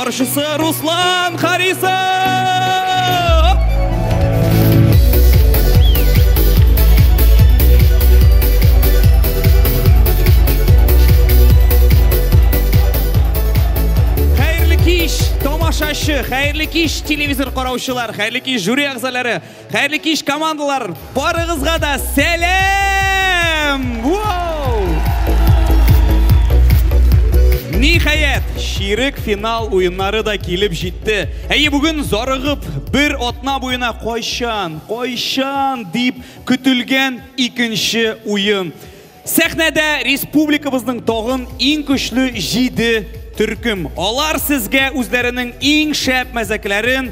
баручысы Руслан Харисов! Хәерле кич, тамашачы, хәерле кич, телевизор караучылар, хәерле кич, жюри әгъзалары, хәерле кич, командалар, барыгызга да сәлам! Вау! Ниһаять, чирек финал уеннары да килеп җитте. Әйе, бүген зарыгып бер атна буена кайчан, кайчан дип көтелгән икенче уен. Сәхнәдә республикабызның тагын иң көчле 7 төркем. Алар сезгә үзләренең иң шәп мәзәкләрен,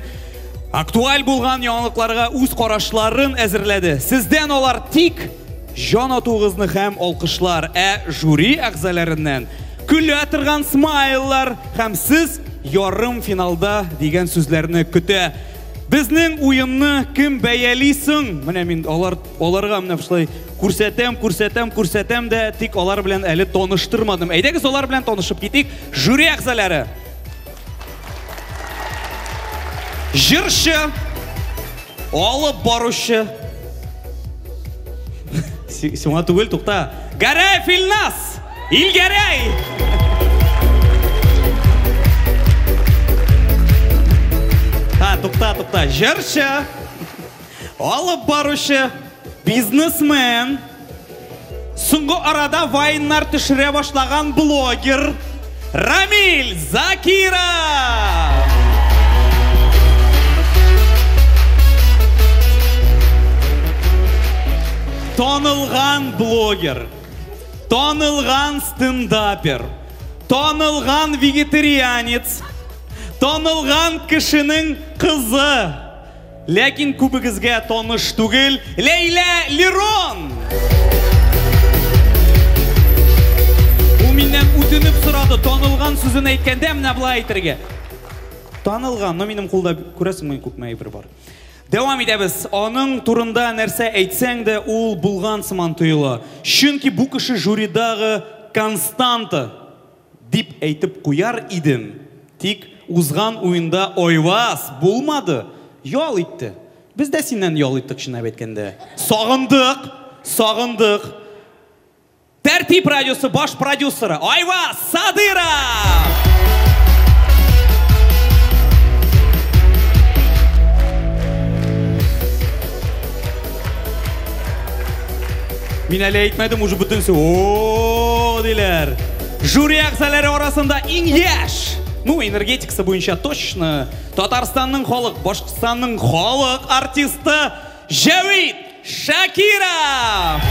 актуаль булган яңалыкларга үз карашларын әзерләде. Сездән алар тик җан атуыгызны һәм алкышлар, ә жюри әгъзаларыннан көлә торган смайллар һәм сез ярым финалда дигән сүзләрне көтә. Безнең уенны кем бәяли соң? Менә мин аларга менә шулай күрсәтәм, күрсәтәм, күрсәтәм дә, тик алар белән әле таныштырмадым. Әйдәгез, алар белән танышып китик. Жюри әгъзалары. Җырчы, алып баручы. Сиңа түгел, тукта. Гәрәй Филнас! Илгәрәй! Ха, тукта, тукта. Җырчы, алып баручы, бизнесмен, соңгы арада вайннар төшерә башлаган блогер Рамиль Закиров! Танылган блогер, танылган стендапер, танылган вегетарианец, танылган кешенең кызы, ләкин күбегезгә таныш түгел Ләйлә Лерон! Ул миннән үтенеп сорады, танылган сүзен әйткәндә менә болай әйтергә. Танылган, но минем кулда күрәсеңме күпме әйбер бар. Дәвам итәбез. Аның турында нәрсә әйтсәң дә ул булган сыман тоела. Чөнки бу кеше жюридагы константа дип әйтеп куяр идем. Тик узган уенда Айваз булмады, ял итте. Без дә синнән ял иттек, чынлап әйткәндә. Сагындык, сагындык. Тәртип радиосы баш продюсеры Айваз Садыров! Мин әле әйтмәдем, уже бөтенесе о диләр. Жюри әгъзалары арасында иң яшь, ну, энергетикасы буенча точно Татарстанның халык, Башкортстанның халык артисты Җәвит Шакиров!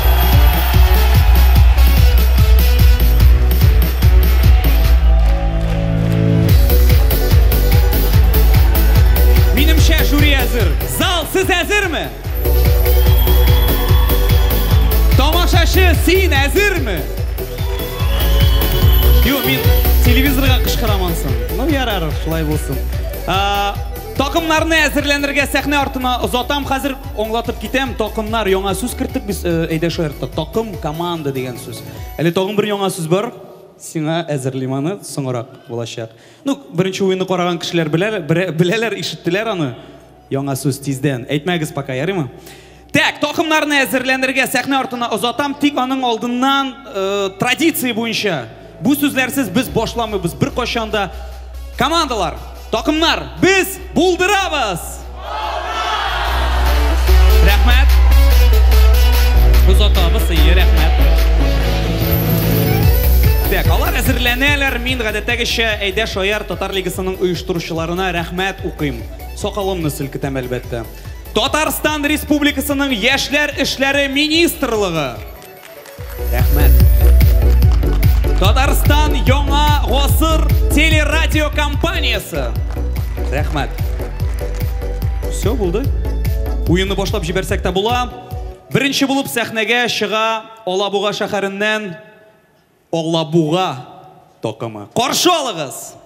Минемчә, жюри әзер. Зал, сез әзерме? Тамашачы, син әзерме? Юк, мин телевизорга кычкырам ансын. Ну, ярар, шулай булсын. Такымнарны әзерләнергә сәхнә артына озатам. Хәзер аңлатып китәм. Такымнар, яңа сүз керттек без, әйдә шаяртта. Такым, команда дигән сүз. Әле тагын бер яңа сүз бар. Сиңа әзерлим аны, соңрак булачак. Ну, беренче уенны караган кешеләр беләләр, ишеттеләр аны. Яңа сүз тиздән. Әйтмәгез пока, ярыймы? Так, такымнарны әзерләнергә сәхнә артына озатам. Тик аның алдыннан традиция буенча бу сүзләрсез без башламыйбыз бер кайчан да. Командалар, такымнар, без булдырабыз! Рәхмәт. Озатабыз, ие, рәхмәт. Так, алар әзерләнәләр. Мин гадәттәгечә Әйдә шаяр Татар лигасының оештыручыларына рәхмәт укыйм. Сакалымны селкетәм әлбәттә. Татарстан Республикасының Яшьләр эшләре министрлыгы. Рәхмәт. Татарстан Яңа гасыр телерадиокомпаниясе. Рәхмәт. Все булды. Уенны башлап җибәрсәк тә була. Беренче булып сәхнәгә чыга Алабуга шәһәреннән Алабуга такымы. Каршы алыгыз!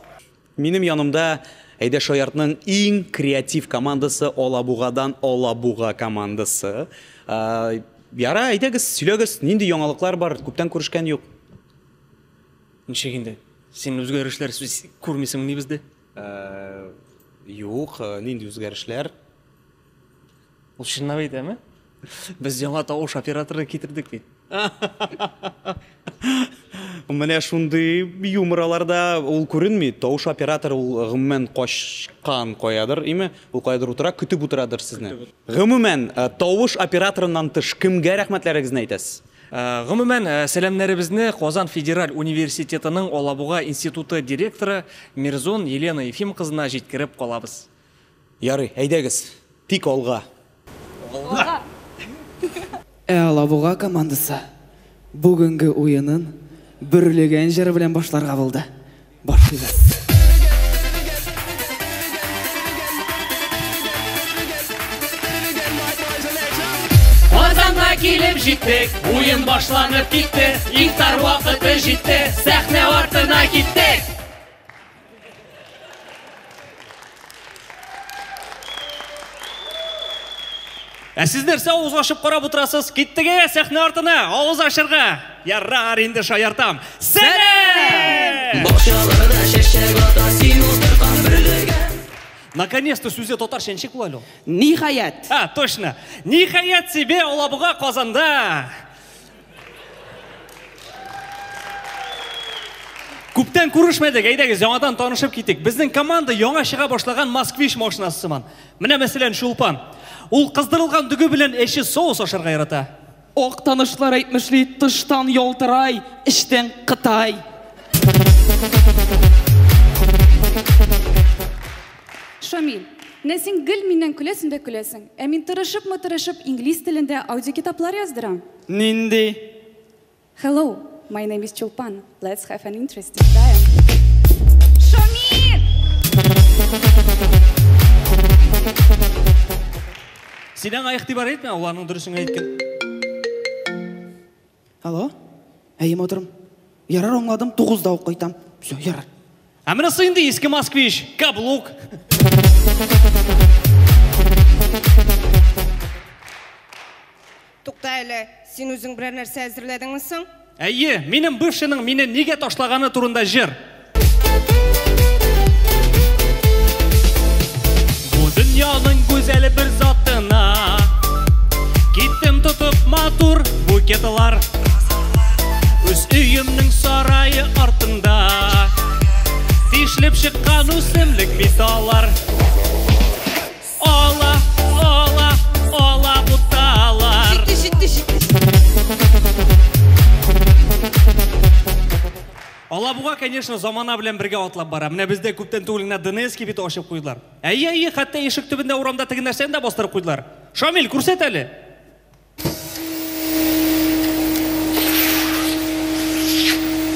Минем янымда Әйдә шаяртның иң креатив командасы Алабугадан Алабуга командасы. Яра, әйдәгез, сөйләгез, нинди яңалыклар бар? Күптән күрешкән юк. Ничек инде? Син үзгәрешләр күрмисеңмени бездә? Юк, нинди үзгәрешләр? Ул чынлап әйтәме? Без яңа тавыш операторы китердек бит. Менә шундый юмор аларда ул күренми. Тавыш операторы ул гомумән качкан каядыр, име? Ул каядыр утыра, көтеп утырадыр сезне. Гомумән, тавыш операторыннан тыш кемгә рәхмәтләрегезне әйтәсез? Гомумән, сәламнәребезне Казан федераль университетының Алабуга институты директоры Мирзон Елена Ефим кызына җиткереп калабыз. Ярый, әйдәгез, тик алга. Алга! Ә Алабуга командасы бүгенге уенын Бөрлегән җыры белән башларга булды. Башлыйбыз. Казанга килеп җиттек, уен башланып китте, ифтар вакыты җитте, сәхнә артына киттек. Ә сез нәрсә авыз ачып карап утырасыз? Киттек әйә сәхнә артына, авыз ачырга. Ярар инде шаяртам. Сәлам! Бакчаларда чәчәк ата, син утырткан бөрлегән. Наконец-то сүзе татарча ничек була әле ул? Ниһаять! А, точно. Ниһаять себе Алабуга Казанда. Күптән күрешмәдек, әйдәгез, яңадан танышып китик. Безнең команда яңа чыга башлаган Москвич машинасы сыман. Менә мәсәлән, Чулпан. Ул кыздырылган дөге белән әче соус ашарга ярата. Ак танышлар әйтмешли, тыштан ялтырай, эчтән кытай. Шамил, менә син гел миннән көләсең дә көләсең. Ә мин тырышыпмы тырышып инглиз телендә аудиокитаплар яздырам. Нинди? Hello, my name is Chulpan. Let's have an interesting time. Шамил! Син аңа игътибар итмә, ул аның дөресен әйткән. Алло? Әйе, матурым. Ярар, аңладым, тугызда ук кайтам. Все, ярар. Ә монысы инде иске Москвич, каблук. Тукта әле, син үзең берәр нәрсә әзерләдеңме соң? Әйе, минем бывшийның мине нигә ташлаганы турында җыр. Бу дөньяның гүзәл бер затына киттем тотып матур букетлар. Үз өемнең сарае артында тишлеп чыккан үсемлек бит алар. Ала, ала, ала буталар. Җитте, җитте, җитте. Алабуга, конечно, замана белән бергә атлап бара. Менә бездә күптән түгел генә ДНС кибете ачып куйдылар. Әйе, әйе, хәтта ишек төбендә урамда теге нәрсәне дә бастырып куйдылар. Шамил, күрсәт әле.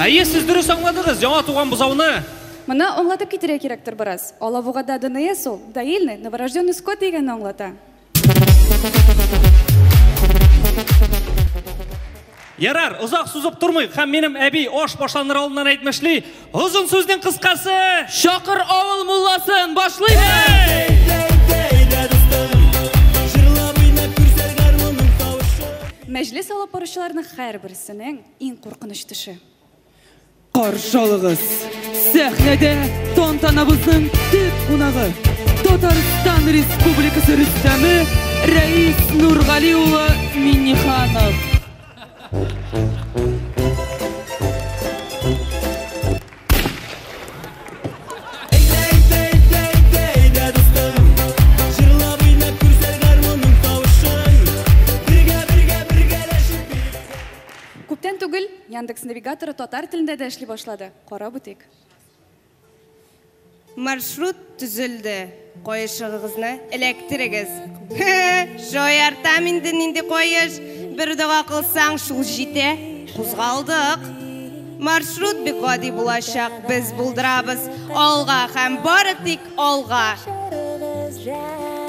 Әйе, сез дөрес аңладыгыз, яңа туган бозауны. Моны аңлатып китерергә кирәктер бераз. Алабугада ДНС ул доильный новорожденный скот дигәнне аңлата. Ярар, озак сузып тормыйк һәм минем әби аш башланыр алдыннан әйтмешли, озын сүзнең кыскасы. Чакыр авыл мулласын, башлыйбыз! Мәҗлес алып баручыларның һәрберсенең иң куркыныч төше. Каршы алыгыз. Сәхнәдә тантанабызның төп кунагы, Татарстан Республикасы Рөстәме Рәис Нургали улы Минниханов. Күптән түгел Яндекс навигаторы татар телендә дә эшли башлады. Карап үтик. Маршрут төзелде. Каешыгызны эләктерегез. Шаяртам инде нинди каеш. Бер дога кылсаң, шул җитә. Кузгалдык. Маршрут бик гади булачак. Без булдырабыз. Алга һәм бары тик алга.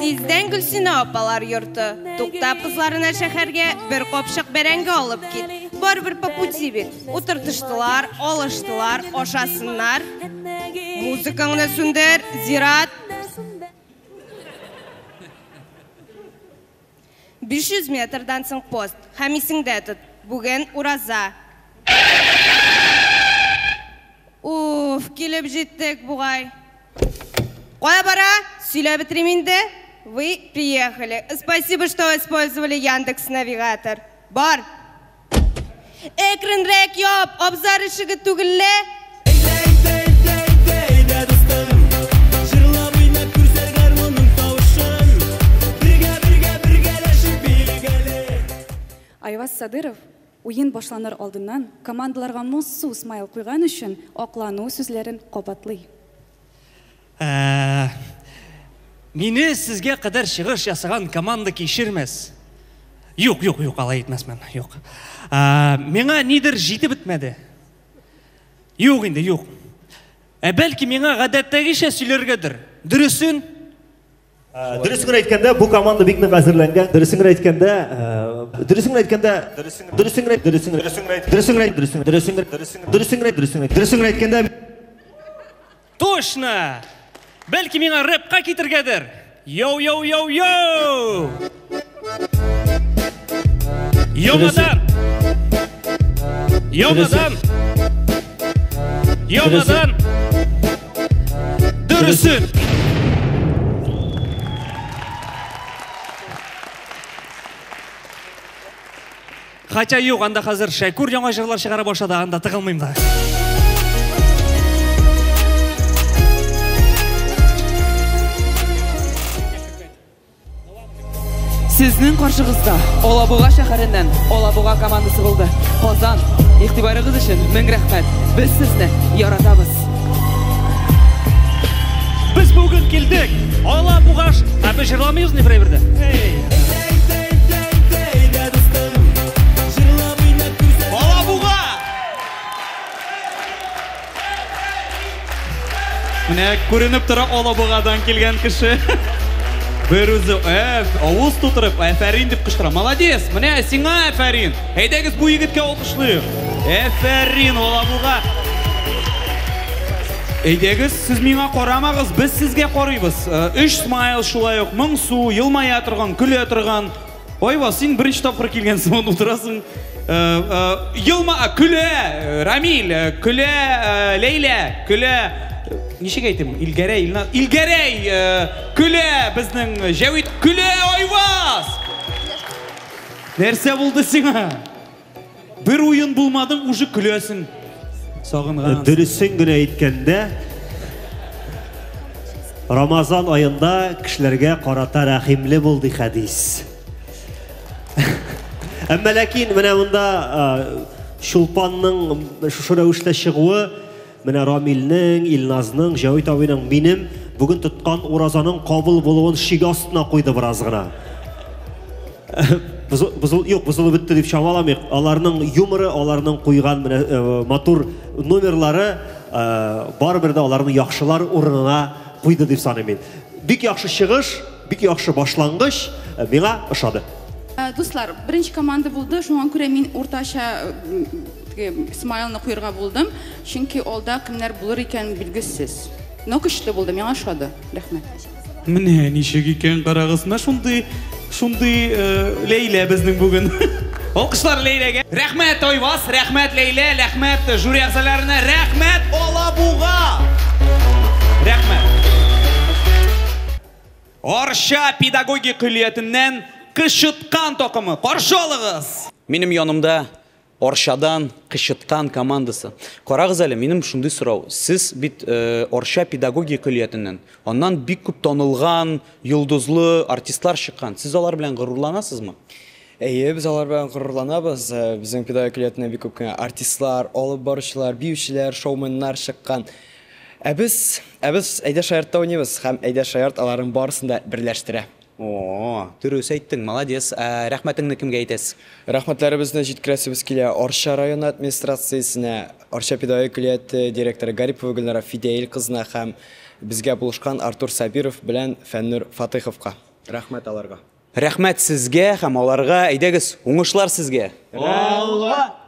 Тиздән Гөлсинә апалар йорты. Туктап кызларына шәһәргә бер капчык бәрәңге алып кит. Барыбер по пути бит. Утыртыштылар, алыштылар, ашасыннар. Музыкаңны сүндер, зират. 500 метрдан соң пост. Һәм исеңдә тот. Бүген ураза. Уф, килеп җиттек бугай. Кая бара? Сөйләп бетерим инде. Вы приехали. Спасибо, что использовали Яндекс Навигатор. Бар. Әкренрәк яп, абзар ишеге түгел лә. Айваз Садыров уен башланыр алдыннан командаларга моңсу смайл куйган өчен аклану сүзләрен кабатлый. Мине сезгә кадәр чыгыш ясаган команда кичермәс. Юк, юк, юк, алай итмәсмен, юк. Миңа нидер җитеп бетмәде. Юк инде, юк. Ә бәлки миңа гадәттәгечә сөйләргәдер. Дөресен? Дөресен генә әйткәндә, бу команда бик нык әзерләнгән. Дөресен генә әйткәндә, дөресен генә әйткәндә, дөресен генә, дөресен генә, дөресен генә, дөресен дөресен генә, дөресен генә, дөресен генә, дөресен генә әйткәндә. Точно! Бәлки миңа рэпка китергәдер. Йоу, йоу, йоу, йоу! Яңадан! Яңадан! Яңадан! Дөресен! Хотя юк, анда хәзер Шәкүр яңа җырлар чыгара башлады, анда тыгылмыйм да. Сезнең каршыгызда Алабуга шәһәреннән Алабуга командасы булды. Казан, игътибарыгыз өчен мең рәхмәт. Без сезне яратабыз. Без бүген килдек. Алабуга, ә без җырламыйбыз ни берәй бердә? Алабуга! Менә күренеп тора Алабугадан килгән кеше. Бер үзе, авыз тутырып, әфәрин дип кычкыра. Молодец, менә сиңа әфәрин. Әйдәгез бу егеткә алкышлыйк. Әфәрин, Алабуга. Әйдәгез, сез миңа карамагыз, без сезгә карыйбыз. Өч смайл шулай ук, моңсу, елмая торган, көлә торган. Айва, син беренче тапкыр килгәнсең, монда утырасың. Елма, көлә, Рамил, көлә, Ләйлә, көлә. Ничек әйтим? Илгәрәй, Илназ, Илгәрәй, көлә безнең Җәвит, көлә Айваз! Нәрсә булды сиңа? Бер уен булмадың, уже көләсең. Сагынган. Дөресен генә әйткәндә, Рамазан аенда кешеләргә карата рәхимле бул ди хәдис. Әмма ләкин менә монда Чулпанның шушы рәвештә чыгуы, менә Рамилнең, Илназның, Җәвит абыйның, минем бүген тоткан уразаның кабул булуын шик астына куйды бераз гына. Юк, бозылып бетте дип чамаламыйк. Аларның юморы, аларның куйган менә матур номерлары барыбер дә аларны яхшылар урынына куйды дип саныйм мин. Бик яхшы чыгыш, бик яхшы башлангыч, миңа ошады. Дуслар, беренче команда булды, шуңа күрә мин уртача смайлны куярга булдым, чөнки алда кемнәр булыр икән билгесез. Но көчле булды, миңа ошады. Рәхмәт. Менә ничек икән, карагыз, менә шундый, шундый Ләйлә безнең бүген. Алкышлар Ләйләгә. Рәхмәт Айваз, рәхмәт Ләйлә, рәхмәт жюри әгъзаларына, рәхмәт Алабуга. Рәхмәт. Арча педагогия көллиятеннән Кычыткан такымы. Каршы алыгыз. Минем янымда Арчадан Кычыткан командасы. Карагыз әле, минем шундый сорау. Сез бит Арча педагогия көллиятеннән. Аннан бик күп танылган, йолдызлы артистлар чыккан. Сез алар белән горурланасызмы? Әйе, без алар белән горурланабыз. Безнең педагогия көллиятеннән бик күп кенә артистлар, алып баручылар, биючеләр, шоуменнар чыккан. Ә без Әйдә Шаяртта уйныйбыз һәм Әйдә Шаярт аларның барысын да берләштерә. О, дөрес әйттең, молодец. Рәхмәтеңне кемгә әйтәсең? Рәхмәтләребезне җиткерәсебез килә Арча районы администрациясенә, Арча педагогия көллияте директоры Гарипова Гөлнара Фидәил кызына һәм безгә булышкан Артур Сабиров белән Фәннур Фатыйховка. Рәхмәт аларга. Рәхмәт сезгә һәм аларга. Әйдәгез, уңышлар сезгә. Алла!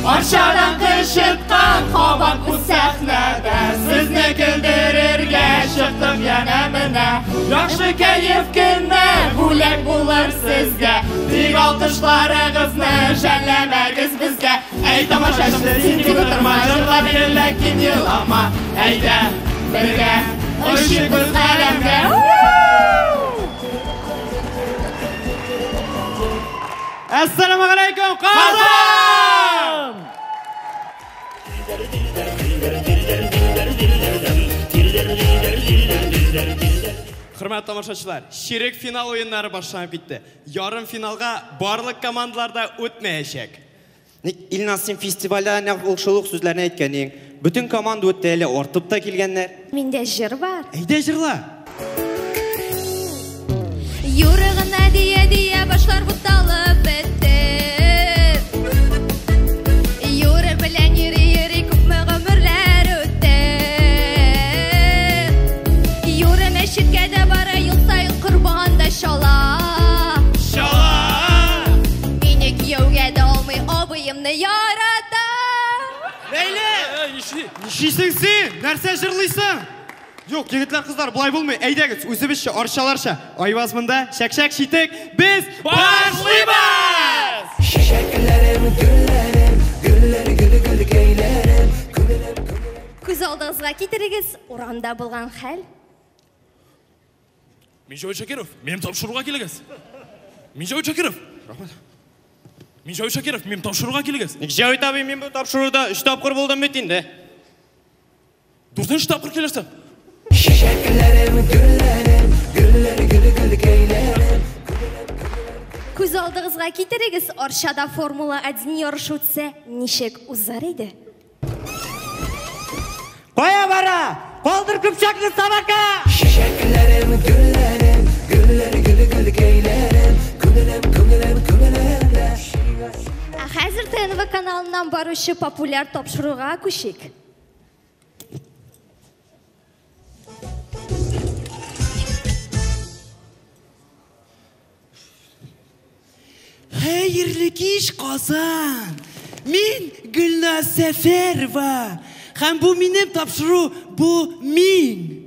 Арчадан Кычыткан кабат бу сәхнәдә сезне көлдерергә чыктык янә менә. Яхшы кәеф кенә бүләк булыр сезгә. Тик алкышларыгызны жәлләмәгез безгә. Әй тамашачы, син тик утырма, җырла бир, ләкин елама. Әйдә, бергә очыйбыз галәмгә. Әссәламегаләйкүм, Казан! Хөрмәтле тамашачылар, чирек финал уеннары башланып китте. Ярым финалга барлык командалар да үтмәячәк. Илназ, син фестивальдә нәкъ ул шул ук сүзләрне әйткән идең. Бөтен команда үтте, әле артып та килгәннәр. Миндә җыр бар. Әйдә җырла. Юры гына дия-дия башлар буталып бетте. Юры белән йөри-йөри күпме гомерләр үтте. Юры мәчеткә дә бара, ел саен корбан да чала. Чала! Мине кияүгә дә алмый, абыемны ярата. Ләйлә! Нишлисең син? Нәрсә җырлыйсың? Юк, егетләр, кызлар, болай булмый. Әйдәгез, үзебезчә, арчаларча. Айваз монда, чәк-чәк, читек. Без башлыйбыз! Чәчәкләрем, гөлләрем, гөлләр, гөл, гөлкәйләрем. Күз алдыгызга китерегез, урамда булган хәл. Минҗавит Шакиров, минем тапшыруга килегез. Минҗавит Шакиров. Рәхмәт. Минҗавит Шакиров, минем тапшыруга килегез. Җавит абый, мин бу тапшыруда 3 тапкыр булдым бит инде. Дүртенче тапкыр килерсең. Чәчәкләрем, гөлләрем, гөлләр, гөл, гөлкәйләрем. Күз алдыгызга китерегез, Арчада Формула 1 ярышы үтсә, ничек узар иде? Кая бара? Калдыр көпчәкне собака! Чәчәкләрем, гөлләрем, гөлләр, гөл, гөлкәйләрем. Күңелем, күңелем, күңелемдә. Ә хәзер ТНВ каналыннан баручы популяр тапшыруга күчик. Хәерле кич, Казан! Мин Гөлназ Сәфәрова. Һәм бу минем тапшыру, бу мин.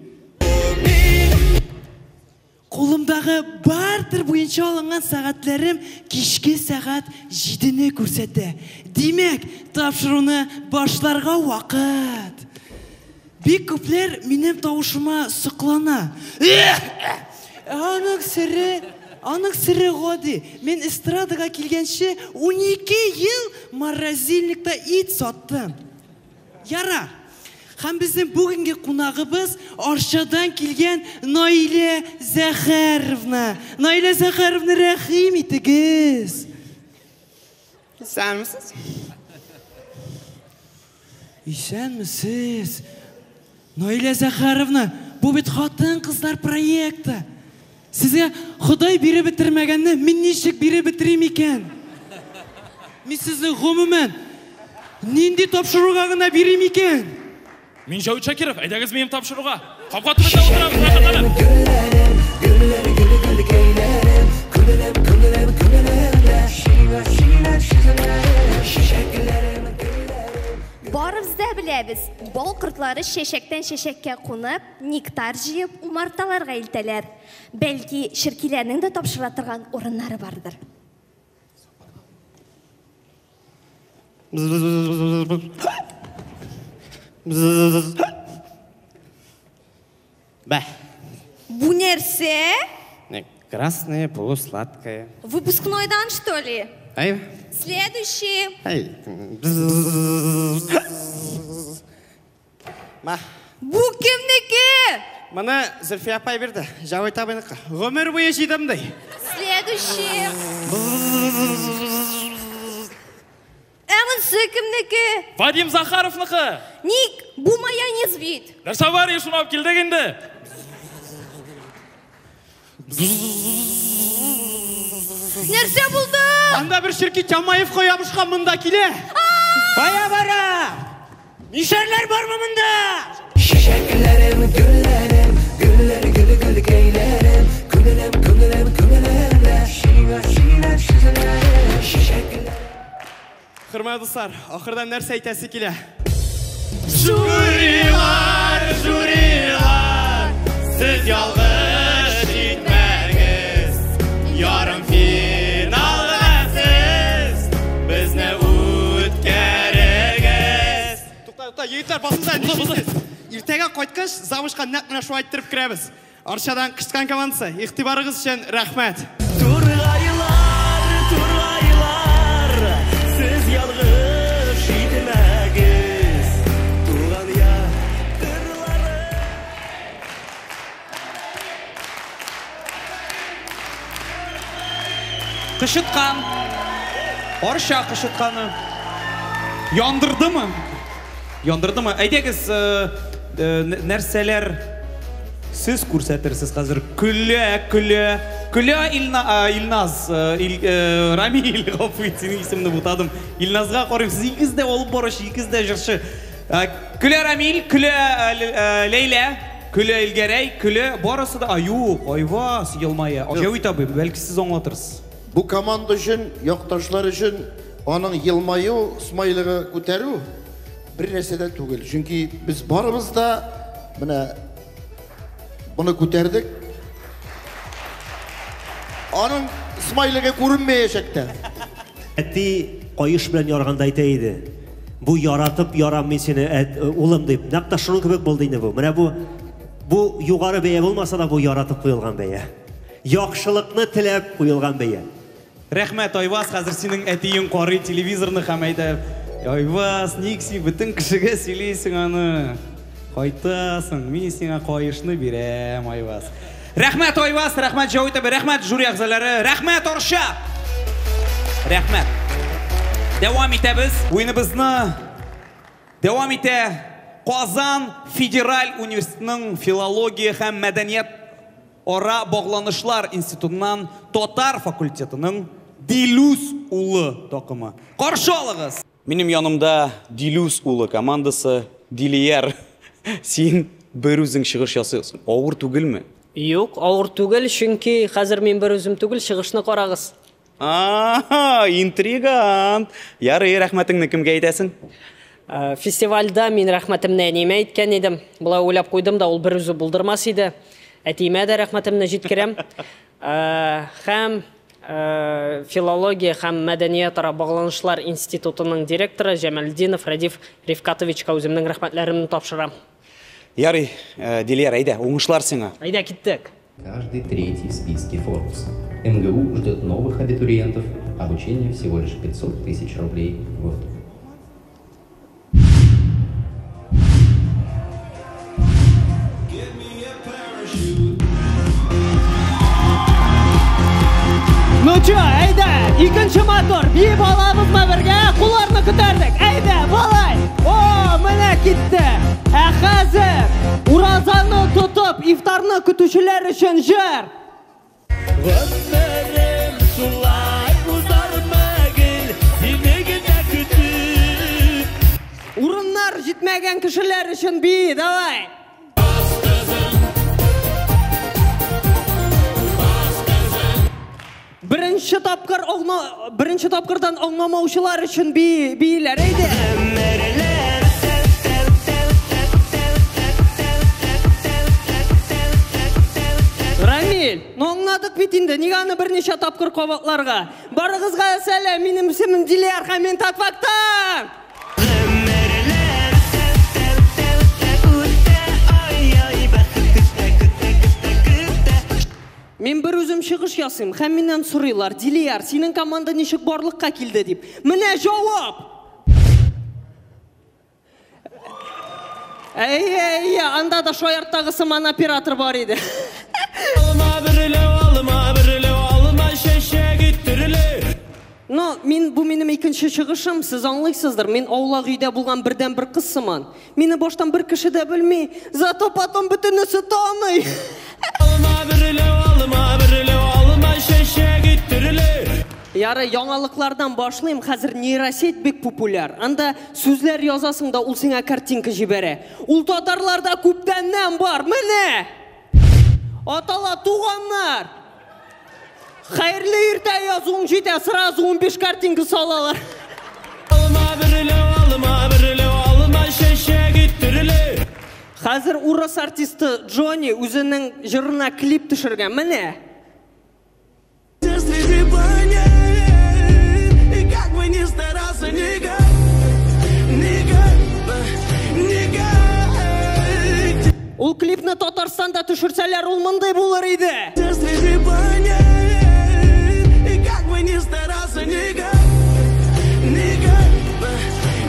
Кулымдагы бартер буенча алынган сәгатьләрем кичке сәгать 7-не күрсәтә. Димәк, тапшыруны башларга вакыт. Бик күпләр минем тавышыма соклана. Аның сере гади. Мин эстрадага килгәнче 12 ел морозильникта ит саттым. Яра. Һәм безнең бүгенге кунагыбыз Арчадан килгән Наилә Захаровна. Наилә Захаровна, рәхим итегез. Исәнмесез? Исәнмесез. Наилә Захаровна, бу бит хатын-кызлар проекты. Сезгә Ходай биреп бетермәгәнне мин ничек биреп бетерим икән? Мин сезне гомумән нинди тапшыруга гына бирим икән? Минҗавит Шакиров, әйдәгез минем тапшыруга. Капка төбендә утырабыз, рәхәтләнеп. Гөлләрем, гөлләр, гөл, гөлкәйләрем. Күңелем, күңелем, күңелемдә. Чәчәкләрем, гөлләрем. Барыбыз да беләбез, бал кортлары чәчәктән чәчәккә кунып, нектар җыеп, умарталарга илтәләр. Бәлки, черкиләрнең дә тапшыра торган урыннары бардыр. Бә. Бу нәрсә? Красное, полусладкое. Выпускнойдан, что ли? Ай. Следующий. Ай. Ма. Бу кемнеке? Моны Зөлфия апай бирде. Җавит абыйныкы. Гомер буе җыйдым ди. Следующий. Ә монысы кемнеке? Вадим Захаровныкы. Ник, бу майонез бит. Нәрсә бар, шуны алып килдек инде. Нәрсә булды? Анда бер черки Тямаевка ябышкан монда килә. Кая бара? Мишәрләр бармы монда? Чәчәкләрем, гөлләрем, гөлләр, гөл, гөлкәйләрем. Күңелем, күңелем, күңелемдә. Чәчәкләрем. Хөрмәтле дуслар, ахырдан нәрсә әйтәсе килә? Жюрилар, жюрилар, Сез ялгыш итмәгез, ярым финалга сез безне үткәрегез. Тукта, тукта, егетләр, басыгыз әле, нишлисез? Иртәгә кайткач, завучка нәкъ менә шулай әйттереп керәбез. Арчадан Кычыткан командасы, игътибарыгыз өчен рәхмәт. Тургайлар, тургайлар, сез ялгыш итмәгез. Туган як кырлары. Кычыткан. Арча кычытканы. Яндырдымы? Яндырдымы? Әйдәгез, нәрсәләр сез күрсәтерсез хәзер? Көлә, көлә. Көлә Илназ, Рамил, гафу ит, синең исемне бутадым. Илназга карыйм, сез икегез дә алып баручы, икегез дә җырчы. Көлә Рамил, көлә Ләйлә, көлә Илгәрәй, көлә барысы да. А, юк, Айваз елмая. Җәвит абый, бәлки сез аңлатырсыз. Бу команда өчен, якташлар өчен аның елмаю, смайлыгы күтәрү бер нәрсә дә түгел. Чөнки без барыбыз да менә моны күтәрдек. Аның смайлыгы күренмәячәк тә. Әти каеш белән ярганда әйтә иде. Бу яратып ярам мин сине, улым дип. Нәкъ тә шуның кебек булды инде бу. Менә бу югары бәя булмаса да, бу яратып куелган бәя. Яхшылыкны теләп куелган бәя. Рәхмәт, Айваз, хәзер синең әтиең карый телевизорны һәм әйтә, Айваз, ник син бөтен кешегә сөйлисең аны? Кайтасың, мин сиңа каешны бирәм, Айваз. Рәхмәт, Айваз, рәхмәт, Җәвит абый, рәхмәт, жюри әгъзалары, рәхмәт, Арча! Рәхмәт. Дәвам итәбез. Уеныбызны дәвам итә Казан федераль университетының филология һәм мәдәният ара багланышлар институтыннан татар факультетының Дилүс улы такымы. Каршы алыгыз! Минем янымда Дилүс улы командасы. Дилияр, син бер үзең чыгыш ясыйсың. Авыр түгелме? Юк, авыр түгел, чөнки хәзер мин бер үзем түгел, чыгышны карагыз. А, интригант. Ярый, рәхмәтеңне кемгә әйтәсең? Фестивальдә мин рәхмәтемне әниемә әйткән идем. Болай уйлап куйдым да, ул бер үзе булдырмас иде. Әтиемә дә рәхмәтемне җиткерәм. Һәм филология һәм мәдәниятара багланышлар институтының директоры Җәмәлдинов Радиф Рифкатовичка үземнең рәхмәтләремне тапшырам. Ярый, Дилияр, әйдә, уңышлар сиңа. Әйдә, киттек. Каждый третий в списке Forbes. МГУ ждет новых абитуриентов. Обучение всего лишь 500 тысяч рублей в год. Ну чё, әйдә, икенче мотор, биеп алабызмы бергә? Кулларны күтәрдек, әйдә, болай. О, менә китте. Ә хәзер уразаны тотып, ифтарны көтүчеләр өчен җыр. Гомерем шулай узармы гел, сине генә көтеп. Урыннар җитмәгән кешеләр өчен бии, давай. Беренче тапкыр аңла, беренче тапкырдан аңламаучылар өчен бииләр, әйдә. Рамил, ну аңладык бит инде, нигә аны берничә тапкыр кабатларга? Барыгызга сәлам, минем исемем Дилияр һәм мин Татфактан. Мин бер үзем чыгыш ясыйм, һәм миннән сорыйлар, Дилияр, синең команда ничек барлыкка килде дип. Менә җавап! Әйе, әйе, анда да шаярттагы сыман оператор бар иде. Алма берле, алма берле, алма чәчәге төрле. Но мин, бу минем икенче чыгышым, сез аңлыйсыздыр, мин аулак өйдә булган бердән-бер кыз сыман. Мине баштан бер кеше дә белми, зато потом бөтенесе таный. Алма берле, алма берле, алма чәчәге төрле. Ярый, яңалыклардан башлыйм, хәзер нейросеть бик популяр. Анда сүзләр язасың да, ул сиңа картинка җибәрә. Ул татарларда күптәннән бар, менә! Атала туганнар! Хәерле иртә язуың җитә, сразу 15 картинка салалар. Алма берле, алма берле, алма чәчәге төрле. Хәзер урыс артисты Джонни үзенең җырына клип төшергән. Менә. Среди планет, и как бы ни старался, никак, никак, никак. Ул клипны Татарстанда төшерсәләр, ул мондый булыр иде. Среди планет, и как бы ни старался, никак, никак,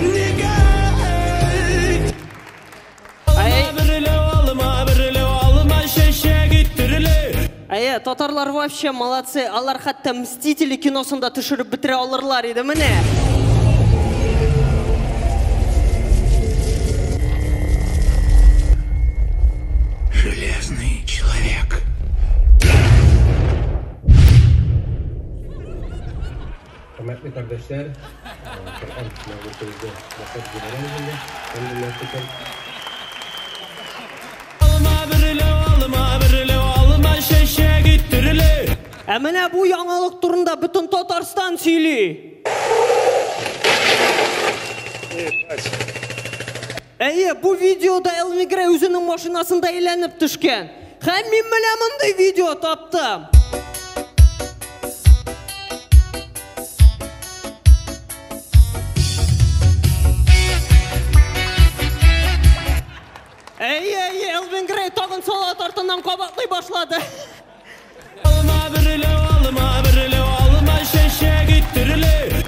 никак. Әйе, татарлар вообще молодцы. Алар хәтта Мстители киносында төшереп бетерә алырлар иде. Менә. Железный человек. Хөрмәтле кардәшләр, Коръән мәгълүматыбызны башлап җибәрәбез инде. Әлхәмдүлилләһ шөкер. Алма берле, алма берле, алма чәчәк иттереле. Ә менә бу яңалык турында бөтен Татарстан сөйли. Әйе, бу видеода Элвин Грей үзенең машинасында әйләнеп төшкән. Һәм мин менә мондый видео таптым. Әйе, әйе, Элвин Грей тагын салат артыннан кабатлый башлады. Алма берле, алма берле, алма чәчәк иттереле.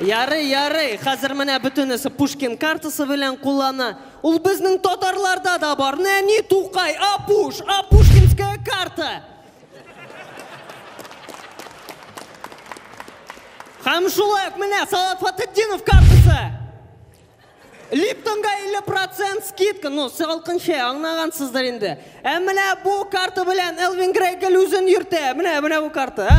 Ярый, ярый, хәзер менә бөтенесе Пушкин картасы белән куллана. Ул безнең татарларда да бар. Нәни Тукай, Апуш, а Пушкинская карта. Һәм шулай ук менә Салават Фатетдинов картасы. Липтонга 50% скидка, ну, салкын чәй, аңлагансыздыр инде. Ә менә бу карта белән Элвин Грей гел үзен йөртә. Менә, менә бу карта, а?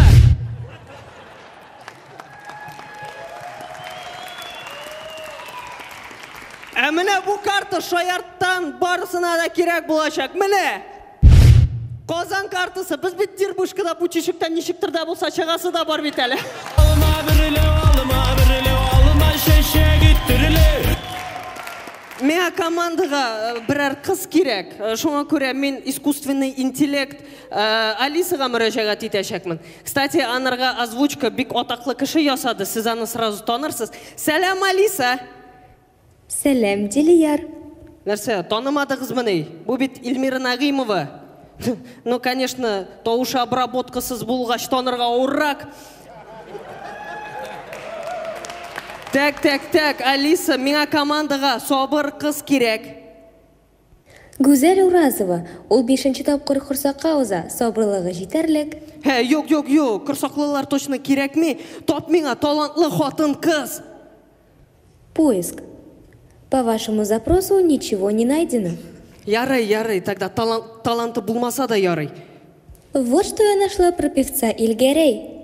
Ә менә бу карта шаярттан барысына да кирәк булачак. Менә. Казан картасы. Без бит Дербышкада бу тишектән ничектер дә булса чыгасы да бар бит әле. Алма берле, алма берле, алма чәчәк иттереле. Миңа командага берәр кыз кирәк. Шуңа күрә мин искусственный интеллект Алисага мөрәҗәгать итәчәкмен. Кстати, анарга озвучка бик атаклы кеше ясады. Сез аны сразу танырсыз. Сәлам, Алиса. Сәлам, Дилияр. Нәрсә, танымадыгызмыни? Бу бит Эльмира Нагыймова. Ну, конечно, тавышы обработкасыз булгач танырга авыррак. Так, так, так, Алиса, миңа командага сабыр кыз кирәк. Гүзәл Уразова, ул бишенче тапкыр корсакка уза, сабырлыгы җитәрлек. Һә, юк, юк, юк, корсаклылар точно кирәкми. Тап миңа талантлы хатын-кыз. Поиск. По вашему запросу ничего не найдено. Ярый, ярый, тогда таланты булмаса да ярый. Вот что я нашла про певца Ильгәрәй.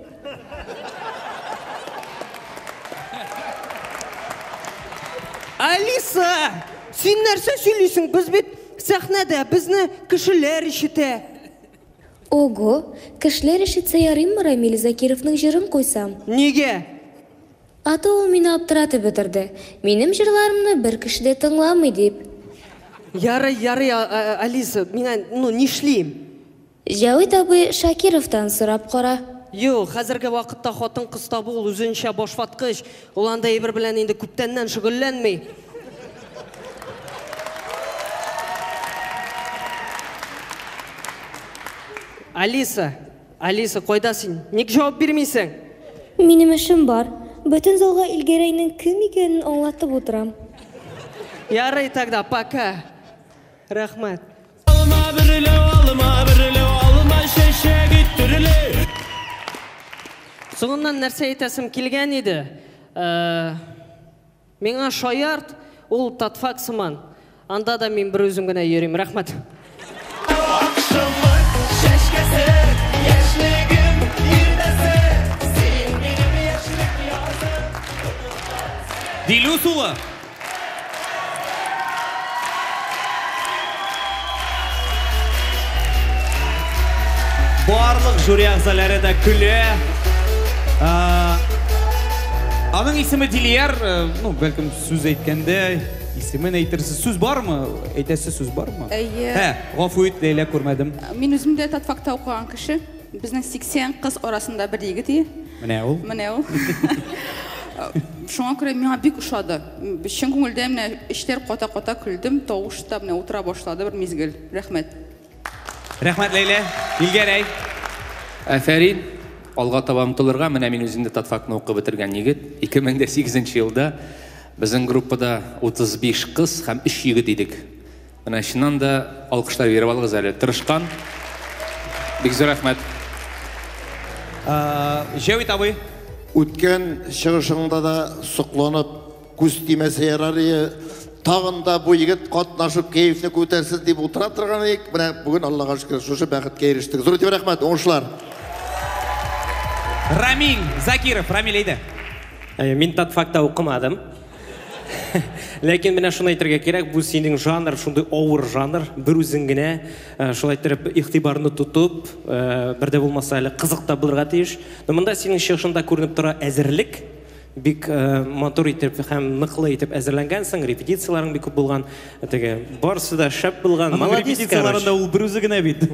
Алиса, син нәрсә сөйлисең? Без бит сәхнәдә, безне кешеләр ишетә. Ого, кешеләр ишетсә ярыймы Рамил Закировның җырын куйсам? Нигә? А то ул мине аптыратып бетерде. Минем җырларымны бер кеше дә тыңламый дип. Ярый, ярый, Алиса, миңа, ну, нишлим? Җәвит абый Шакировтан сорап кара. Юк, хәзерге вакытта хатын-кыз табу ул үзенчә башваткыч. Ул андай әйбер белән инде күптәннән шөгыльләнми. Алиса, Алиса, кайда син? Ник җавап бирмисең? Минем эшем бар. Бөтен залга Илгәрәйнең кем икәнен аңлатып утырам. Ярый тогда, пока. Рәхмәт. Алма берле, алма берле, алма чәчәк иттереле. Соңыннан нәрсә әйтәсем килгән иде. Миңа шаярт, ул татфак сыман. Анда да мин бер үзем генә йөрим. Рәхмәт. Акшамы чәчкәсе, яшьлегем иртәсе, син минем яшьлек язым. Дилүс улы. Барлык жюри әгъзалары да көлә. Аның исеме Дилияр, ну, бәлкем сүз әйткәндә, Исемен әйтерсез. Сүз бармы? Әйтәсе сүз бармы? Әйе. Һә, гафу ит, Ләйлә, күрмәдем. Мин үзем дә татфакта укыган кеше. Безнең 80 кыз арасында бер егет ие. Менә ул. Менә ул. Шуңа күрә миңа бик ошады. Чын күңелдән менә эчләр ката-ката көлдем, тавыш та менә утыра башлады бер мизгел. Рәхмәт. Рәхмәт, Ләйлә. Илгәрәй. Афәрин. Алга таба омтылырга. Менә мин үзем дә татфакны укып бетергән егет. 2008 елда безнең группада 35 кыз һәм 3 егет идек. Менә чыннан да алкышлар биреп алыгыз әле. Тырышкан. Бик зур рәхмәт. Җәвит абый. Үткән чыгышыңда да сокланып күз тимәсә ярар ие. Тагын да бу егет катнашып кәефне күтәрсен дип утыра торган идек. Менә бүген Аллага шөкер, шушы бәхеткә ирештек. Зур итеп рәхмәт, уңышлар. Рамил Закиров, Рамил, әйдә. Мин татфакта укымадым. Ләкин менә шуны әйтергә кирәк, бу синең жанр, шундый авыр жанр, бер үзең генә шулай иттереп игътибарны тотып, бер дә булмаса әле кызык та булырга тиеш. Но монда синең чыгышыңда күренеп тора әзерлек, бик матур итеп һәм ныклы итеп әзерләнгәнсең, репетицияләрең бик күп булган, теге барысы да шәп булган. Аның Молодец, репетицияләрендә короче. ул бер үзе генә бит.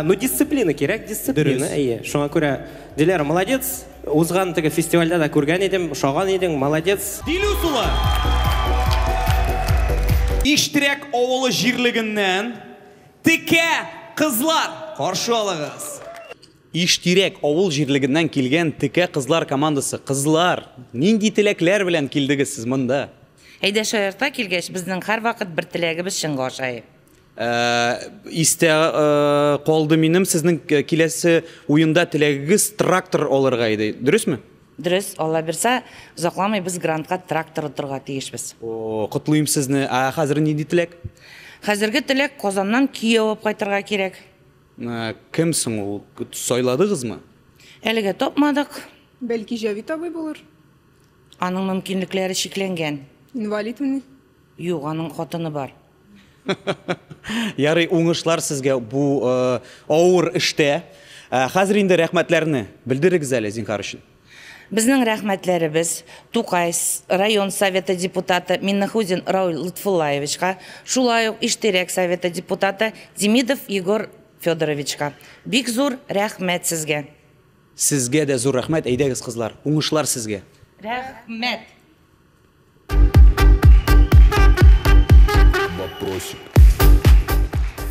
Ну, дисциплина кирәк, дисциплина, әйе. Шуңа күрә, Диляра, молодец. Узган теге фестивальдә дә күргән идем, ошаган идең, молодец. Дилүс улы. Иштирәк авылы җирлегеннән текә кызлар каршы алыгыз. Иштирәк авыл җирлегеннән килгән текә кызлар командасы. Кызлар, нинди теләкләр белән килдегез сез монда? Әйдә шаярта килгәч, безнең һәрвакыт бер теләгебез чынга аша. Истә калды минем, сезнең киләсе уенда теләгегез трактор алырга иде. Дөресме? Дөрес, Алла бирсә, озакламый без грантка трактор отырга тиешбез. О, котлыйм сезне. Ә хәзер нинди теләк? Хәзерге теләк Казаннан кияү алып кайтырга кирәк. Кем соң ул? Сайладыгызмы? Әлегә тапмадык. Бәлки Җәвит абый булыр? Аның мөмкинлекләре чикләнгән. Инвалидмыни? Юк, аның хатыны бар. Ярый, уңышлар сезгә бу авыр эштә. Хәзер инде рәхмәтләрне белдерегез әле, зинһар өчен. Безнең рәхмәтләребез Тукай район советы депутаты Миннехузин Рауль Лутфуллаевичка, шулай ук Иштирәк советы депутаты Демидов Егор Федоровичка. Бик зур рәхмәт сезгә. Сезгә дә зур рәхмәт, әйдәгез кызлар, уңышлар сезгә. Рәхмәт. Вопросик.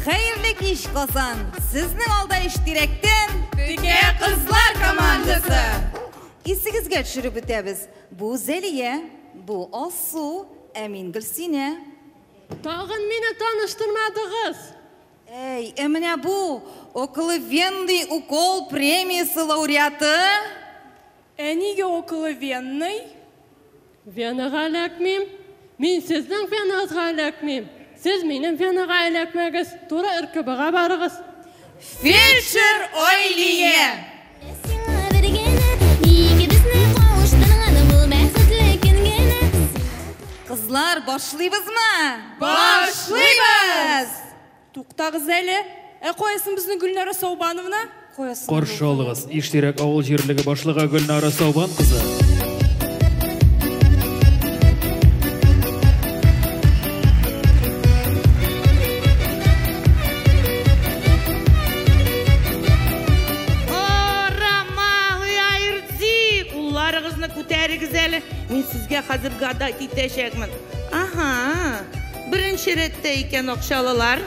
Хәерле кич, Казан! Сезнең алда Иштирәктән Текә кызлар командасы. Исегезгә төшереп үтәбез. Бу Зәлия, бу Алсу, ә мин Гөлсинә. Тагын мине таныштырмадыгыз. Әй, ә менә бу околовенный укол премиясе лауреаты. Ә нигә околовенный? Венага эләкмим. Мин сезнең венагызга эләкмим. Сез минем венага эләкмәгез. Туры РКБга барыгыз. Фельдшер Айлия. Кызлар, башлыйбызмы? Башлыйбыз! Туктагыз әле. Ә каясын безнең Гөлнара Саубановна? Каясын? Каршы алыгыз, Иштирәк авыл җирлеге башлыгы Гөлнара Саубан кызы. Кулларыгызны күтәрегез әле. Мин сезгә хәзер гадать итәчәкмен. Аһа, беренче рәттә икән акчалылар.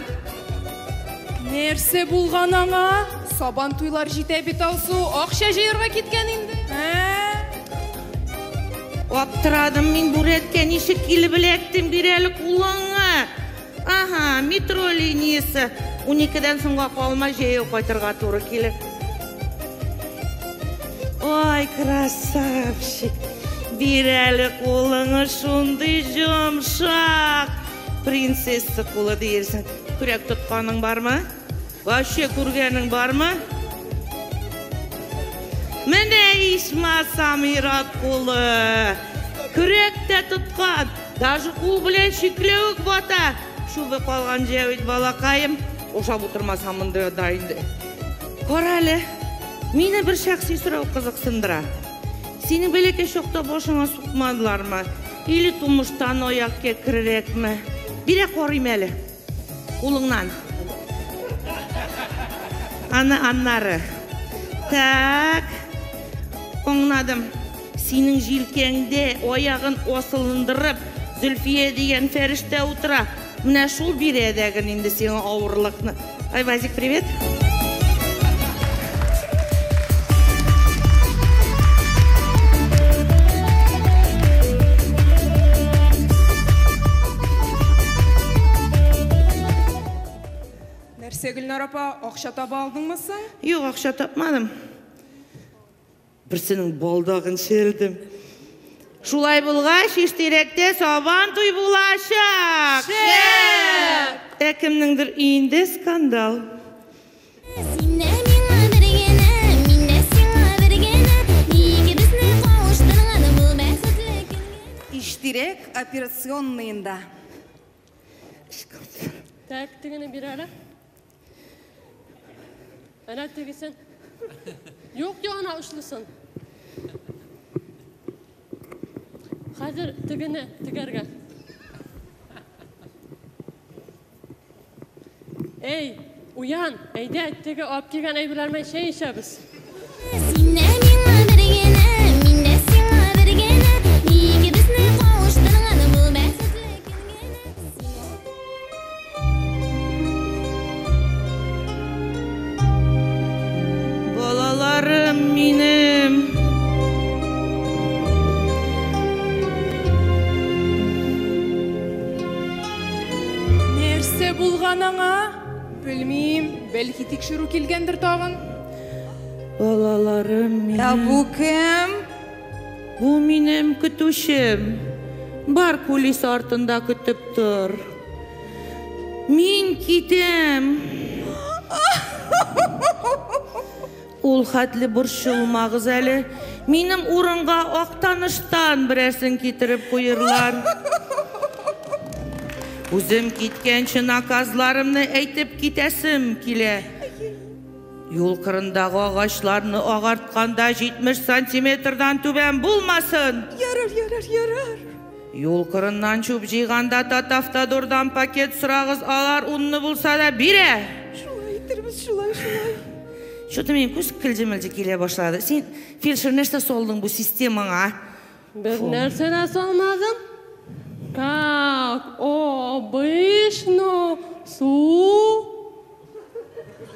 Нәрсә булган аңа? Сабан туйлар җитә бит, Алсу. Акча җыярга киткән инде. Аптырадым мин бу рәткә ничек килеп эләктем, бир әле кулыңа. Аһа, метро линиясе. 12-дән соңга калма, җәяү кайтырга туры килер. Ой, красавчик. Бир әле кулыңы, шундый йомшак. Принцесса кулы диерсең. Көрәк тотканың бармы? Вообще күргәнең бармы? Менә ичмасам ир-ат кулы. Көрәк тә тоткан. Даже кул белән чикләвек бата. Шубы калган Җәвит балакаем. Ошап утырмасам монда да инде. Кара әле. Мине бер шәхси сорау кызыксындыра. Синең бәләкәй чакта башыңа сукмадылармы? Или тумыштан аяк кәкрерәкме? Бирә карыйм әле. Кулыңнан. Аны аннары. Так. Аңладым. Синең җилкәңдә аягын асылындырып, Зөлфия дигән фәрештә утыра. Менә шул бирә дәген инде сиңа авырлыкны. Айвазик, привет. Нәрсә, Гөлнар апа, акча таба алдыңмы соң? Юк, акча тапмадым. Берсенең балдагын чәлдем. Шулай булгач, Иштирәктә Сабан туй булачак. Шәп! Ә кемнеңдер өендә скандал. Син дә миңа бер генә, мин дә сиңа бер генә. Икебезне кавыштырган бу бәхетле көн. Иштирәк операционныенда. Так, тегене бир әле. Әнә тегесен. Юк, юк, ана очлысын. Хәзер тегене тегәргә. Эй, уян, әйдә, теге алып килгән әйберләр белән чәй эчәбез. Син дә миңа бер генә, мин дә сиңа бер генә. Икебезне кавыштырган бу бәхетле көн генә. Балаларым минем. Нәрсә булган аңа? Белмим, бәлки тикшерү килгәндер тагын. Балаларым минем. Ә бу кем? Бу минем көтүчем. Бар кулис артында көтеп тор. Мин китәм. Ул хәтле борчылмагыз әле. Минем урынга Актаныштан берәрсен китереп куерлар. Үзем киткәнче наказларымны әйтеп китәсем килә. Юл кырындагы агачларны агартканда 70 сантиметрдан түбән булмасын. Ярар, ярар, ярар. Юл кырыннан чүп җыйганда Татавтодордан пакет сорагыз, алар унны булса да бирә. Шулай итербез, шулай, шулай. Что-то минем күз келҗе-мелҗе килә башлады. Син, фельдшер, нәрсә салдың бу системаңа? Бер нәрсә дә салмадым. Как обычно, су.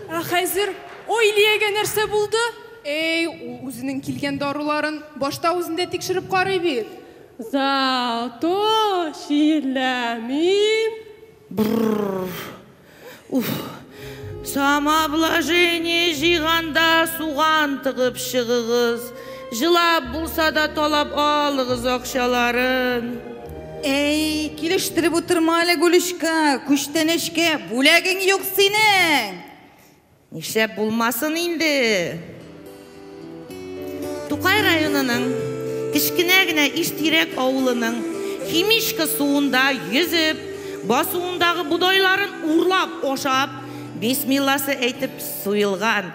Ә хәзер Ойлиягә нәрсә булды? Эй, ул үзенең килгән даруларын башта үзендә тикшереп карый бит. Зато чирләмим. Бррр. Уф. Самообложение җыйганда суган тыгып чыгыгыз. Җылап булса да талап алыгыз акчаларын. Эй, килештереп утырма әле, Гөлүшкә, күчтәнәчкә, бүләгең юк синең. Нишләп булмасын инде? Тукай районының кечкенә генә Иштирәк авылының Химичка суында йөзеп, басуындагы бодайларын урлап ашап, бисмилласы әйтеп суелган,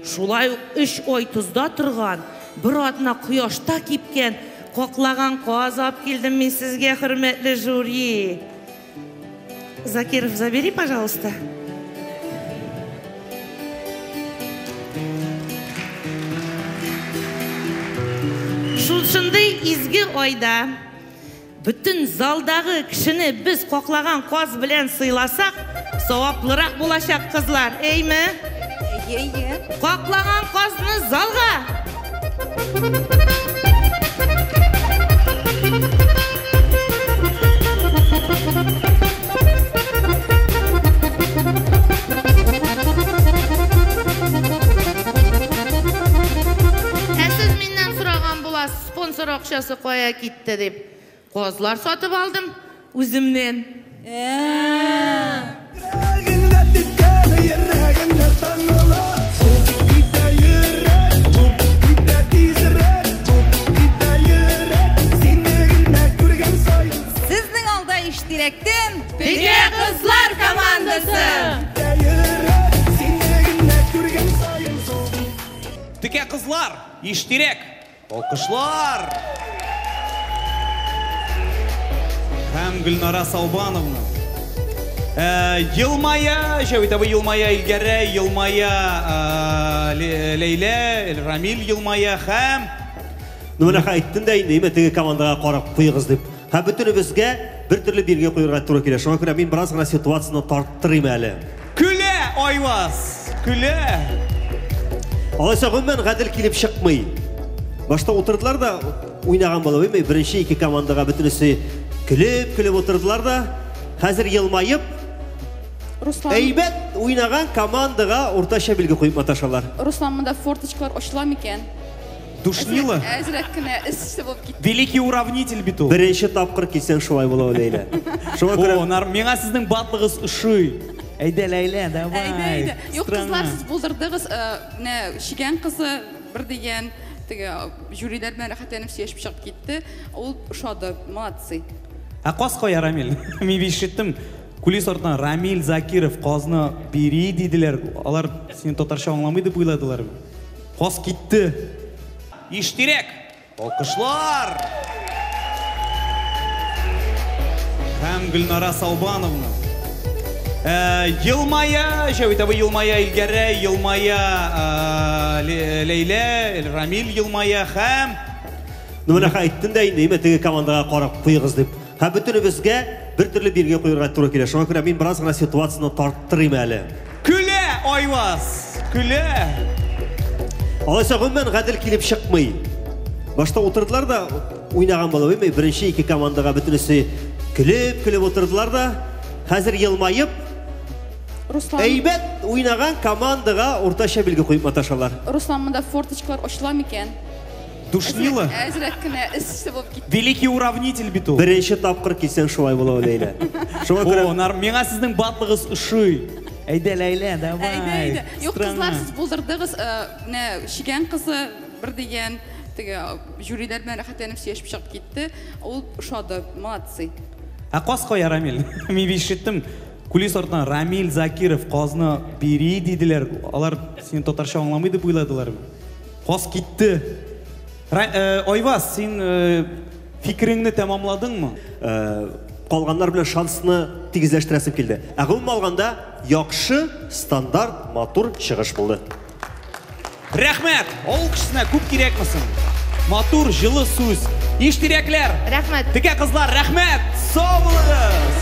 шулай ук 3 ай тозда торган, бер атна кояшта кипкән, каклаган каз алып килдем мин сезгә, хөрмәтле жюри. Закиров, забери, пожалуйста. Шушындый изге айда бөтен залдагы кешене без каклаган каз белән сыйласак, саваплырак булачак, кызлар, әйме? Әйе, әйе. Каклаган казны залга! Ә сез миннән сораган буласыз, спонсор акчасы кая китте дип. Казлар сатып алдым үземнән. Сезнең алда Иштирәктән Текә кызлар командасы. Текә кызлар, Иштирәк, алкышлар. Һәм Гөлнара Салбановна. Елмая, Җәвит абый елмая, Илгәрәй елмая, Ләйлә, Рамил елмая һәм... Ну, менә әйттем дә инде, имә теге командага карап куегыз дип. Һәм бөтенебезгә бер төрле билге куярга туры килә. Шуңа күрә мин бераз гына ситуацияне тарттырыйм әле. Көлә, Айваз! Көлә! Алайса гомумән гадел килеп чыкмый. Башта утырдылар да уйнаган булып, әйме, беренче ике командага бөтенесе көлеп-көлеп утырдылар да, хәзер елмаеп, Руслан. Әйбәт уйнаган командага уртача билге куеп маташалар. Руслан, монда форточкалар ачыла микән? Душнила? Әзрәк кенә эссе булып китте. Великий уравнитель бит ул. Беренче тапкыр килсәң шулай була ул, Ләйлә. Шуңа күрә О, нар, миңа сезнең батлыгыз ошый. Әйдә, Ләйлә, давай. Әйдә, әйдә. Юк, Страна. кызлар, сез булдырдыгыз. Менә чигән кызы бер дигән теге жюрилар белән рәхәтләнеп сөйләшеп чыгып китте. Ул ошады. Молодцы. Ә каз кая, Рамил? Мин бит ишеттем. Кулис артыннан Рамил Закиров казны бери диделәр. Алар сине татарча аңламый дип уйладылар. Каз китте. Иштирәк. Алкышлар. Һәм Гөлнара Салбановна. Елмая, Җәвит абый елмая, Илгәрәй елмая, Ләйлә, Рамил елмая һәм... Ну, менә әйттем дә инде, имә теге командага карап куегыз дип. Һәм бөтенебезгә бер төрле билге куярга туры килә. Шуңа күрә мин бераз гына ситуацияне тарттырыйм әле. Көлә, Айваз! Көлә! Алайса гомумән гадел килеп чыкмый. Башта утырдылар да уйнаган булып, әйме, беренче ике командага бөтенесе көлеп-көлеп утырдылар да, хәзер елмаеп, Руслан. Әйбәт уйнаган командага уртача билге куеп маташалар. Руслан, монда форточкалар ачыла микән? Душнила? Әзрәк кенә эссе булып китте. Великий уравнитель бит ул. Беренче тапкыр килсәң шулай була ул, Ләйлә. Шуңа күрә О, нар, миңа сезнең батлыгыз ошый. Әйдә, Ләйлә, давай. Әйдә, әйдә. Юк, Страна. кызлар, сез булдырдыгыз. Менә чигән кызы бер дигән теге жюрилар белән рәхәтләнеп сөйләшеп чыгып китте. Ул ошады. Молодцы. Ә каз кая, Рамил? Мин бит ишеттем. Кулис артыннан Рамил Закиров казны бери диделәр. Алар сине татарча аңламый дип уйладылар. Каз китте. Айваз, син фикереңне тәмамладыңмы? Калганнар белән шансны тигезләштерәсем килде. Ә гомумән алганда, яхшы, стандарт, матур чыгыш булды. Рәхмәт! Авыл кешесенә күп кирәкме соң? Матур, җылы сүз. Иштирәкләр! Рәхмәт! Текә кызлар, рәхмәт! Сау булыгыз!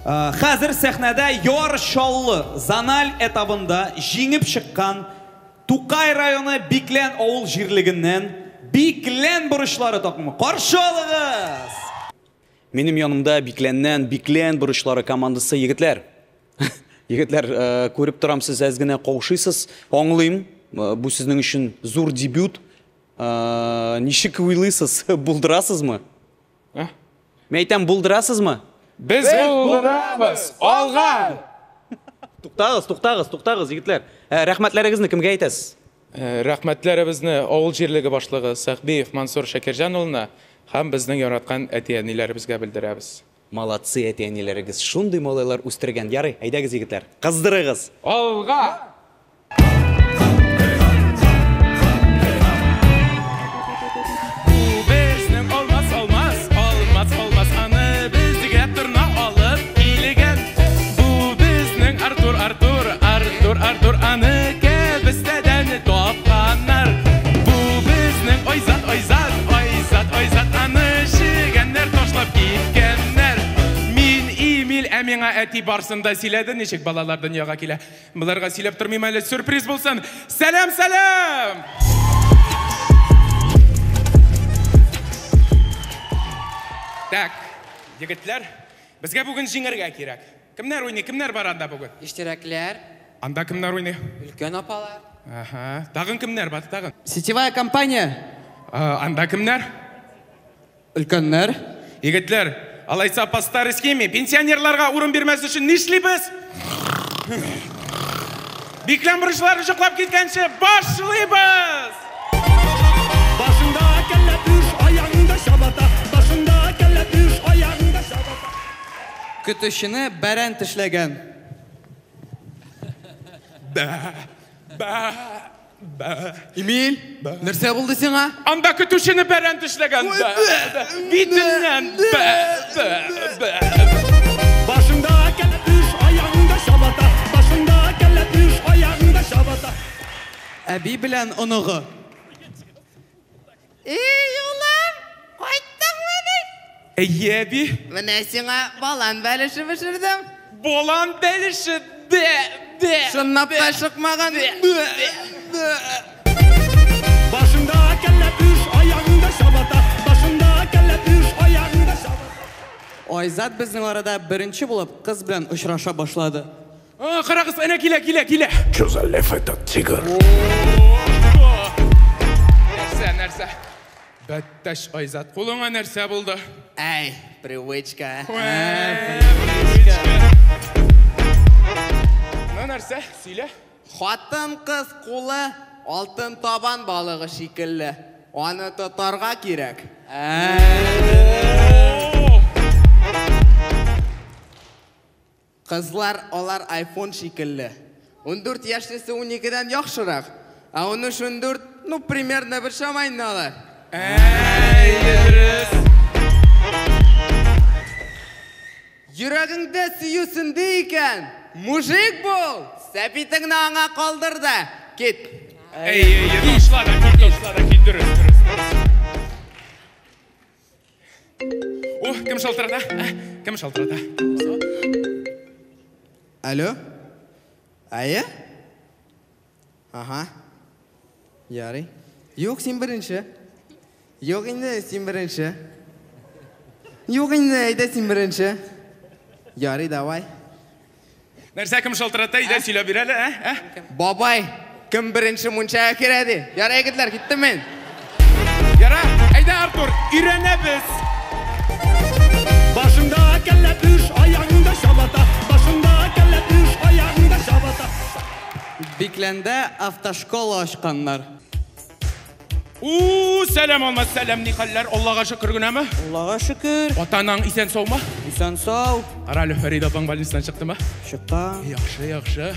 Хәзер сәхнәдә Яр Чаллы зональ этабында җиңеп чыккан Тукай районы Биклән авыл җирлегеннән Биклән борычлары такымы. Каршы алыгыз! Минем янымда Бикләннән Биклән борычлары командасы егетләр. Егетләр, күреп торам, сез әз генә каушыйсыз. Аңлыйм, бу сезнең өчен зур дебют. Ничек уйлыйсыз, булдырасызмы? Мин әйтәм, булдырасызмы? Без булдырабыз! Алга! Туктагыз, туктагыз, туктагыз, егетләр. Рәхмәтләрегезне кемгә әйтәсез? Рәхмәтләребезне авыл җирлеге башлыгы Сәхбиев Мансур Шакирҗан улына һәм безнең яраткан әти-әниләребезгә белдерәбез. Молодцы әти-әниләрегез, шундый малайлар үстергән. Ярый, әйдәгез, егетләр, кыздырыгыз! Алга! Бу безнең Алмаз, Алмаз, Алмаз, Алмаз, аны безгә торна алып килгән. Бу безнең Артур, Артур, Артур, Артур, аны кәбестәдән тапканнар. Бу безнең Айзат, Айзат, Айзат, Айзат, аны чегәннәр ташлап киткәннәр. Мин Эмиль, ә миңа әти барсын да сөйләде, ничек балалар дөньяга килә. Боларга сөйләп тормыйм әле, сюрприз булсын. Сәлам, сәлам! Так, егетләр, безгә бүген җиңәргә кирәк. Кемнәр уйный, кемнәр бар анда бүген? Иштирәкләр. Анда кемнәр уйный? Өлкән апалар. Ага, тагын кемнәр бар, тагын? Сетевая компания. Анда кемнәр? Өлкәннәр. Егетләр, алайса по старой схеме пенсионерларга урын бирмәс өчен нишлибез? Биклән борычлары йоклап киткәнче башлыйбыз! Башында кәләпүш, аягында чабата. Башында кәләпүш, аягында чабата. Көтүчене бәрән тешләгән. Бә, бә. Эмиль, нәрсә булды сиңа? Анда көтүчене бәрән тешләгән. Битеннән. Башыңда кәләпүш, аягыңда чабата. Башыңда кәләпүш, аягыңда чабата. Әби белән оныгы. Эй, улым, кайттыңмыни? Әйе, әби. Менә сиңа балан бәлеше пешердем. Балан бәлеше, бә, бә. Чынлап та чыкмаган. Башыңда кәләпүш, аягыңда чабата. Башыңда кәләпүш, аягыңда чабата. Айзат безнең арада беренче булып кыз белән очраша башлады. А, карагыз, әнә килә, килә, килә. Чё за лев этот тигр? Нәрсә, нәрсә? Бәттәш Айзат, кулыңа нәрсә булды? Әй, привычка. Ну, нәрсә, сөйлә. Хатын-кыз кулы алтын табан балыгы шикелле. Аны тотарга кирәк. Кызлар алар iPhone шикелле. 14 яшьлесе 12-дән яхшырак. Ә 13-14, ну, примерно бер чама инде алар. Әй, дөрес. Йөрәгеңдә сөю сүнде икән, мужик бул! Сәпитеңне аңа калдыр да, кит. Әй, әй, ташла да кит, ташла да кит, дөрес, дөрес, дөрес. О, кем шалтырата? Ә, кем шалтырата? Алло? Әйе? Ага. Ярый. Юк, син беренче. Юк инде, син беренче. Юк инде, әйдә син беренче. Ярый, давай. Нәрсә, кем шалтырата? Әйдә, сөйләп бир әле, ә? Ә? Бабай, кем беренче мунчага керә ди. Ярый, егетләр, киттем мин. Яра, әйдә, Артур, өйрәнәбез. Башыңда кәләпүш, аягыңда чабата. Башыңда кәләпүш, аягыңда чабата. Бикләндә автошкола ачканнар. У, сәлам Алмаз, сәлам, ни хәлләр? Аллага шөкер генәме? Аллага шөкер. Ата-анаң исән саумы? Исән сау. Кара әле, Фәридә апаң больницадан чыктымы? Чыккан. Яхшы, яхшы.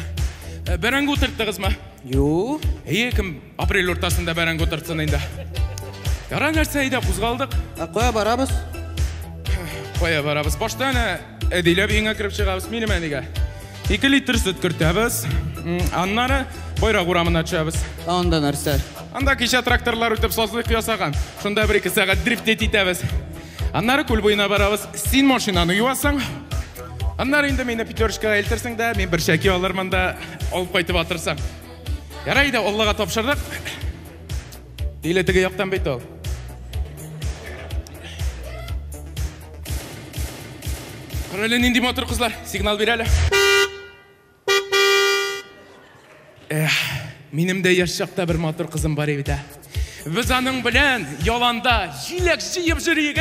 Бәрәңге утырттыгызмы? Юк. Әйе, кем апрель уртасында бәрәңге утыртсын инде. Яра, нәрсә, әйдә, кузгалдык. Ә кая барабыз? Кая барабыз? Башта әнә Әдилә өеңә кереп чыгабыз, минем әнигә. 2 литр сөт кертәбез. Аннары Байрак урамына төшәбез. Анда нәрсә? Анда кичә тракторлар үтеп сазлык ясаган. Шунда 1-2 сәгать дрифтеть итәбез. Аннары күл буена барабыз. Син машинаны юасың. Аннары инде мине Пятерочкага илтерсең дә, мин бер чәки алырмын да алып кайтып атырсың. Ярай да, Аллага тапшырдык. Тиле теге яктан бит ул. Кара әле, нинди матур кызлар. Сигнал бир әле. Эх, минем дә яшь чакта бер матур кызым бар иде. Без аның белән яланда җиләк җыеп йөрик.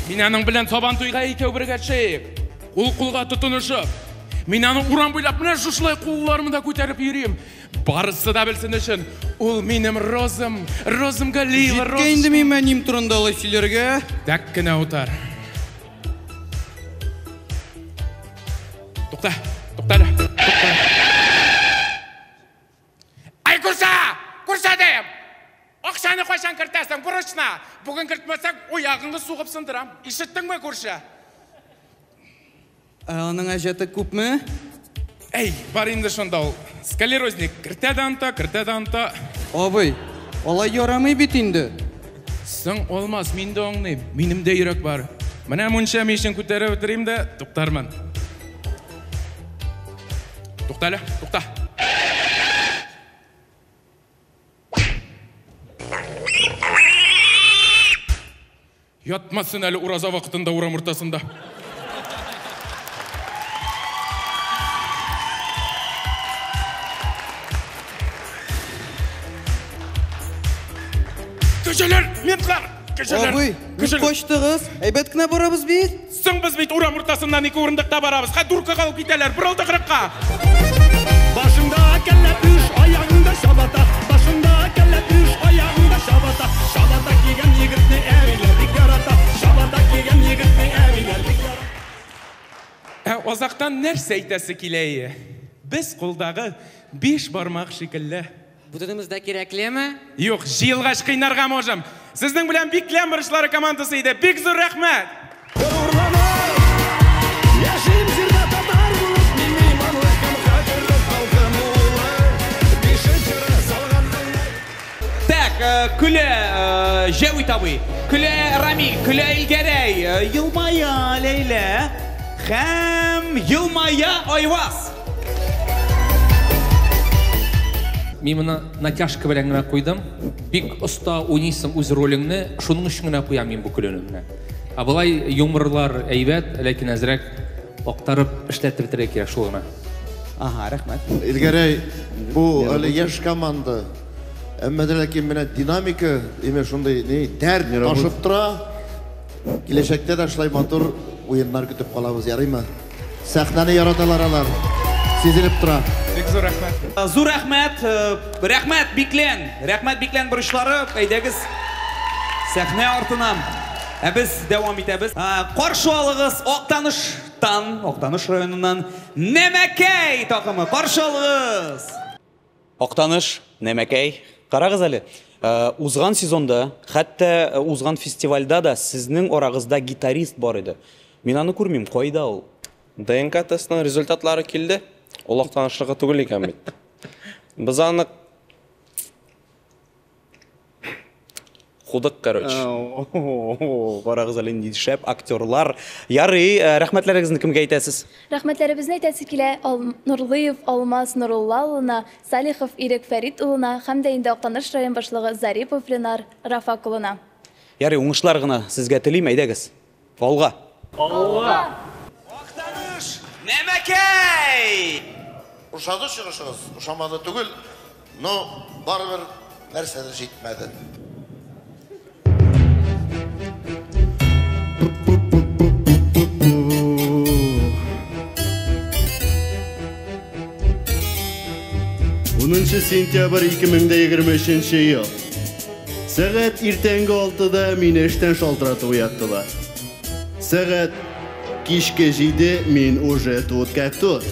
Мин аның белән сабан туйга икәү бергә төшәйек. Кул кулга тотынышып. Мин аны урам буйлап менә шушылай кулларымны да күтәреп йөрим. Барысы да белсен өчен, ул минем розым, розым Галиева, Җиткән инде мин әнием турында алай сөйләргә. Тәк кенә утыр. Тукта, тукта әле, тукта. Ай, күршә! Күршә дим! Акчаны кайчан кертәсең? Бурычны! Бүген кертмәсәң, аягыңны сугып сындырам. Ишеттеңме, күрше? Ә аның әҗәте күпме? Әй, бар инде шунда ул. Склерозник. Кертә дә онта, кертә дә онта. Абый, алай ярамый бит инде. Соң, Алмаз, мин дә аңлыйм. Минем дә йөрәк бар. Менә мунча мичен күтәреп бетерим дә, туктармын. Тукта әле, тукта. Ятмасын әле ураза вакытында урам уртасында. Кешеләр, ментлар, кешеләр. Абый, ник качтыгыз? Әйбәт кенә барабыз бит. Соң без бит урам уртасыннан ике урындыкта барабыз. Хә дуркага алып китәләр, борылды кырыкка. Башыңда кәләпүш, аягыңда чабата. Башыңда кәләпүш, аягыңда чабата. Чабата кигән егетне әбиләр бик ярата. Чабата кигән егетне әбиләр бик ярата. Ә азактан нәрсә әйтәсе килә? Без кулдагы 5 бармак шикелле. Бүтәнебез дә кирәклеме? Юк, җыелгач кыйнарга можем. Сезнең белән Биклән борычлары командасы иде. Бик зур рәхмәт! Яшим җирдә татар булып, мин иманлы һәм хәтерле халкым улы. Бишек җыры салган. Так, көлә Җәвит абый, көлә Рамил, көлә Илгәрәй, елмая Ләйлә һәм елмая Айваз. Мин моны натяжка белән генә куйдым. Бик оста уйныйсың үз ролеңне, шуның өчен генә куям мин бу көлүне менә. Ә болай юморлар әйбәт, ләкин әзрәк актарып эшләтеп бетерергә кирәк шул гына. Ага, рәхмәт. Илгәрәй, бу әле яшь команда. Әмма дә ләкин менә динамика, име шундый ни, дәрт ташып тора. Киләчәктә дә шулай матур уеннар көтеп калабыз, ярыймы? Сәхнәне яраталар алар. Сизелеп тора. Бик зур рәхмәт. Зур рәхмәт. Рәхмәт, Биклән. Рәхмәт, Биклән борычлары. Әйдәгез сәхнә артына. Ә без дәвам итәбез. Каршы алыгыз Актаныштан, Актаныш районыннан Нәмәкәй такымы. Каршы алыгыз. Актаныш, Нәмәкәй. Карагыз әле, узган сезонда, хәтта узган фестивальдә дә сезнең арагызда гитарист бар иде. Мин аны күрмим, кайда ул? ДНК тестының результатлары килде. Ул Актанышлыкы түгел икән бит. Без аны кудык, короче. Карагыз әле, нинди шәп актерлар. Ярый, рәхмәтләрегезне кемгә әйтәсез? Рәхмәтләребезне әйтәсе килә Нурлыев Алмаз Нурулла улына, Салихов Ирек Фәрит улына һәм дә инде Актаныш район башлыгы Зарипов Ленар Рафак улына. Ярый, уңышлар гына сезгә телим, әйдәгез. Алга! Алга! Актаныш! Нәмәкәй! Ошады чыгышыгыз, ошамады түгел, но барыбер нәрсәдер җитмәде. Унынчы сентябрь 2023 ел. Сәгать иртәнге 6-да мине эштән шалтыратып уяттылар. Сәгать кичке 7 мин уже тут как тут.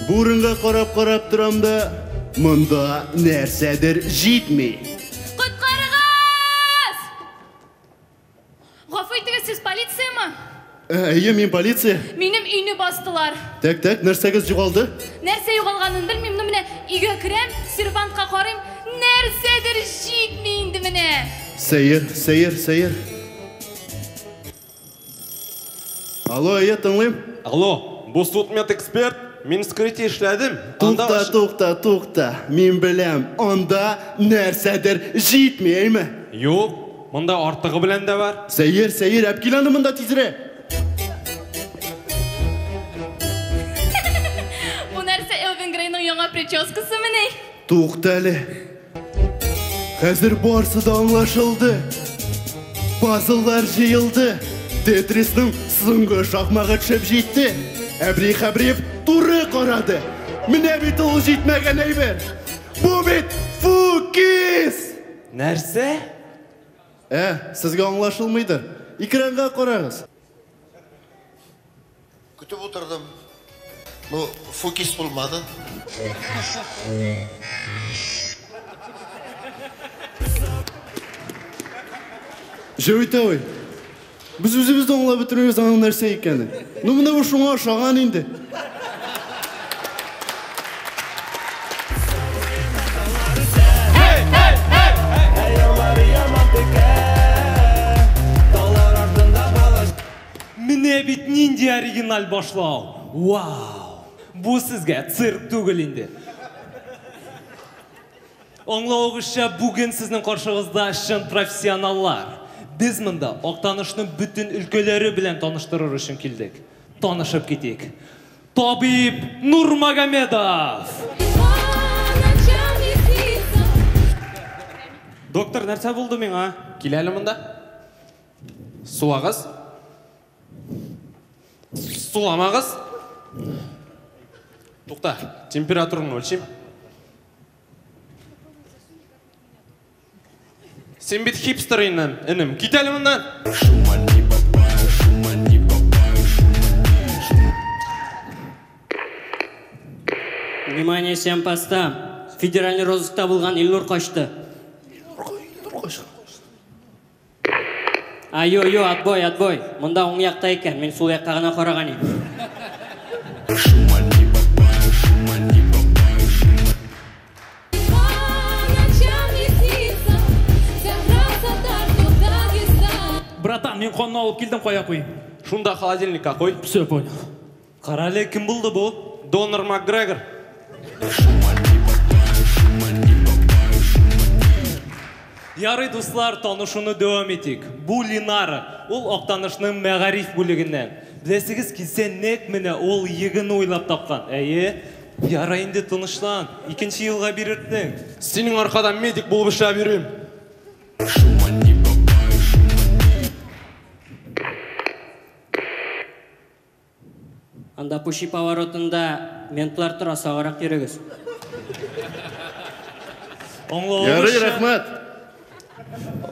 Бу урынга карап-карап торам да, монда нәрсәдер җитми. Коткарыгыз! Гафу итегез, сез полициямы? Әйе, мин полиция. Минем өйне бастылар. Так, так, нәрсәгез югалды? Нәрсә югалганын белмим, но менә өйгә керәм, сервантка карыйм, нәрсәдер җитми инде менә. Сәер, сәер, сәер. Алло, әйе, тыңлыйм. Алло, бу судмедэксперт. Мин вскрытие эшләдем. Тукта, тукта, тукта. Мин беләм, анда нәрсәдер җитми, әйме? Юк, монда артыгы белән дә бар. Сәер, сәер, әп кил аны монда тизрәк. Бу нәрсә Элвин Грейның яңа прическасы мени? Тукта әле. Хәзер барсы да аңлашылды. Пазллар җыелды. Тетрисның соңгы шахмагы төшеп җитте. Әбри Хәбриев туры карады. Менә бит ул җитмәгән әйбер. Бу бит фукис! Нәрсә? Сезгә аңлашылмыйдыр. Экранга карагыз. Көтеп утырдым. Ну, фукис булмады. Җәвит абый, без үзебез дә аңлап бетермибез аның нәрсә икәнен. Ну, менә бу шуңа ошаган инде. Менә бит нинди оригиналь башлау. Вау! Бу сезгә цирк түгел инде. Аңлавыгызча, бүген сезнең каршыгызда чын профессионаллар. Без монда Актанышның бөтен өлкәләре белән таныштырыр өчен килдек. Танышып китик. Табиб Нурмагомедов! Доктор, нәрсә булды миңа? Кил әле монда. Сулагыз. Суламагыз. Тукта, температураны үлчим. Син бит хипстер инем, инем. Кит әле моннан. Внимание всем постам. Федеральный розыскта булган Илнур качты. А, йо, йо, отбой, отбой. Монда уң якта икән, мин сул якка гына караган идем. Братан, мин канны алып килдем, кая куйыйм? Шунда холодильникка куй. Все, понял. Карале, кем булды бу? Донор Макгрегор. Ярый, дуслар, танышуны дәвам итик. Бу Линара, ул Актанышның мәгариф бүлегеннән. Беләсегез килсә, нәкъ менә ул егене уйлап тапкан. Әйе, ярый инде, тынычлан. Икенче елга бирерсең. Синең аркадан медик булып эшләп йөрим. Анда Пущи поворотында ментлар тора, саграк йөрегез. Ярый, рәхмәт.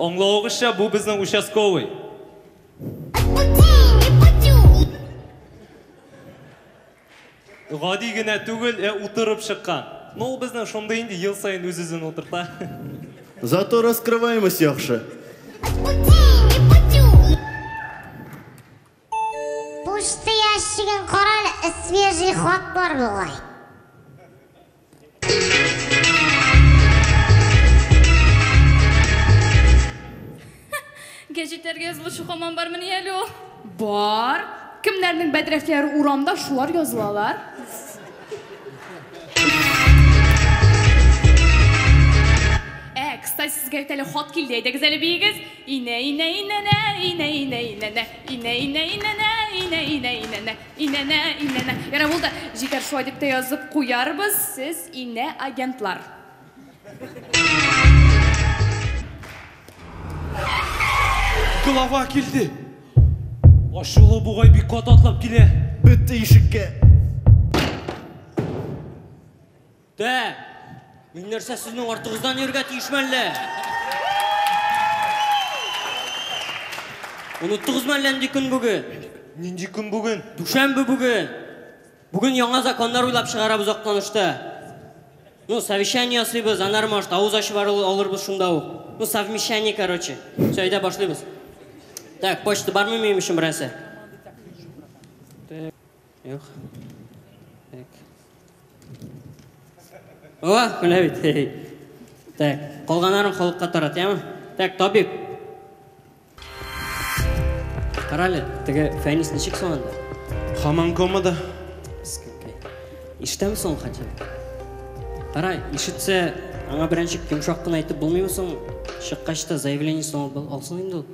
Аңлавыгызча, бу безнең участковый. Гади генә түгел, ә утырып чыккан. Ну, ул безнең шундый инде, ел саен үз-үзен утырта. Зато раскрываемость яхшы. Почта ящигын кара әле, свежий хат бар бугай. Гәҗитләргә язылышу һаман бармыни әле ул? Бар. Кемнәрнең бәдрәфләре урамда, шулар язылалар. Ә, кстати, сезгә бит әле хат килде. Әйдәгез әле биегез. Инә, инә, инәнә, инә, инә, инәнә, инә, инә, инәнә, инә, инә, инәнә, инәнә, инәнә. Ярар, булды. Җитәр, шулай дип тә язып куярбыз. Сез инә агентлар. Голова килде. Ачулы бугай бик каты атлап килә. Бетте ишеккә. Тә, мин нәрсә сезнең артыгыздан йөрергә тиешме әллә? Оныттыгызмы әллә нинди көн бүген? Нинди көн бүген? Дүшәмбе бүген. Бүген яңа законнар уйлап чыгарабыз Актанышта. Ну, совещание ясыйбыз, аннары может авыз ачып алырбыз шунда ук. Ну, совмещание, короче. Все, әйдә башлыйбыз. Так, почта бармы минем өчен берәрсе? Так, юк. Так. О, менә бит. Так, калганнарын халыкка тарат, яме? Так, табиб. Карале, теге Фәнис ничек соң анда? Һаман комада. Ишетәме соң хотя бы? Кара, ишетсә, аңа беренче йомшак кына әйтеп булмыймы соң? Чыккач та заявление соң алсын инде ул.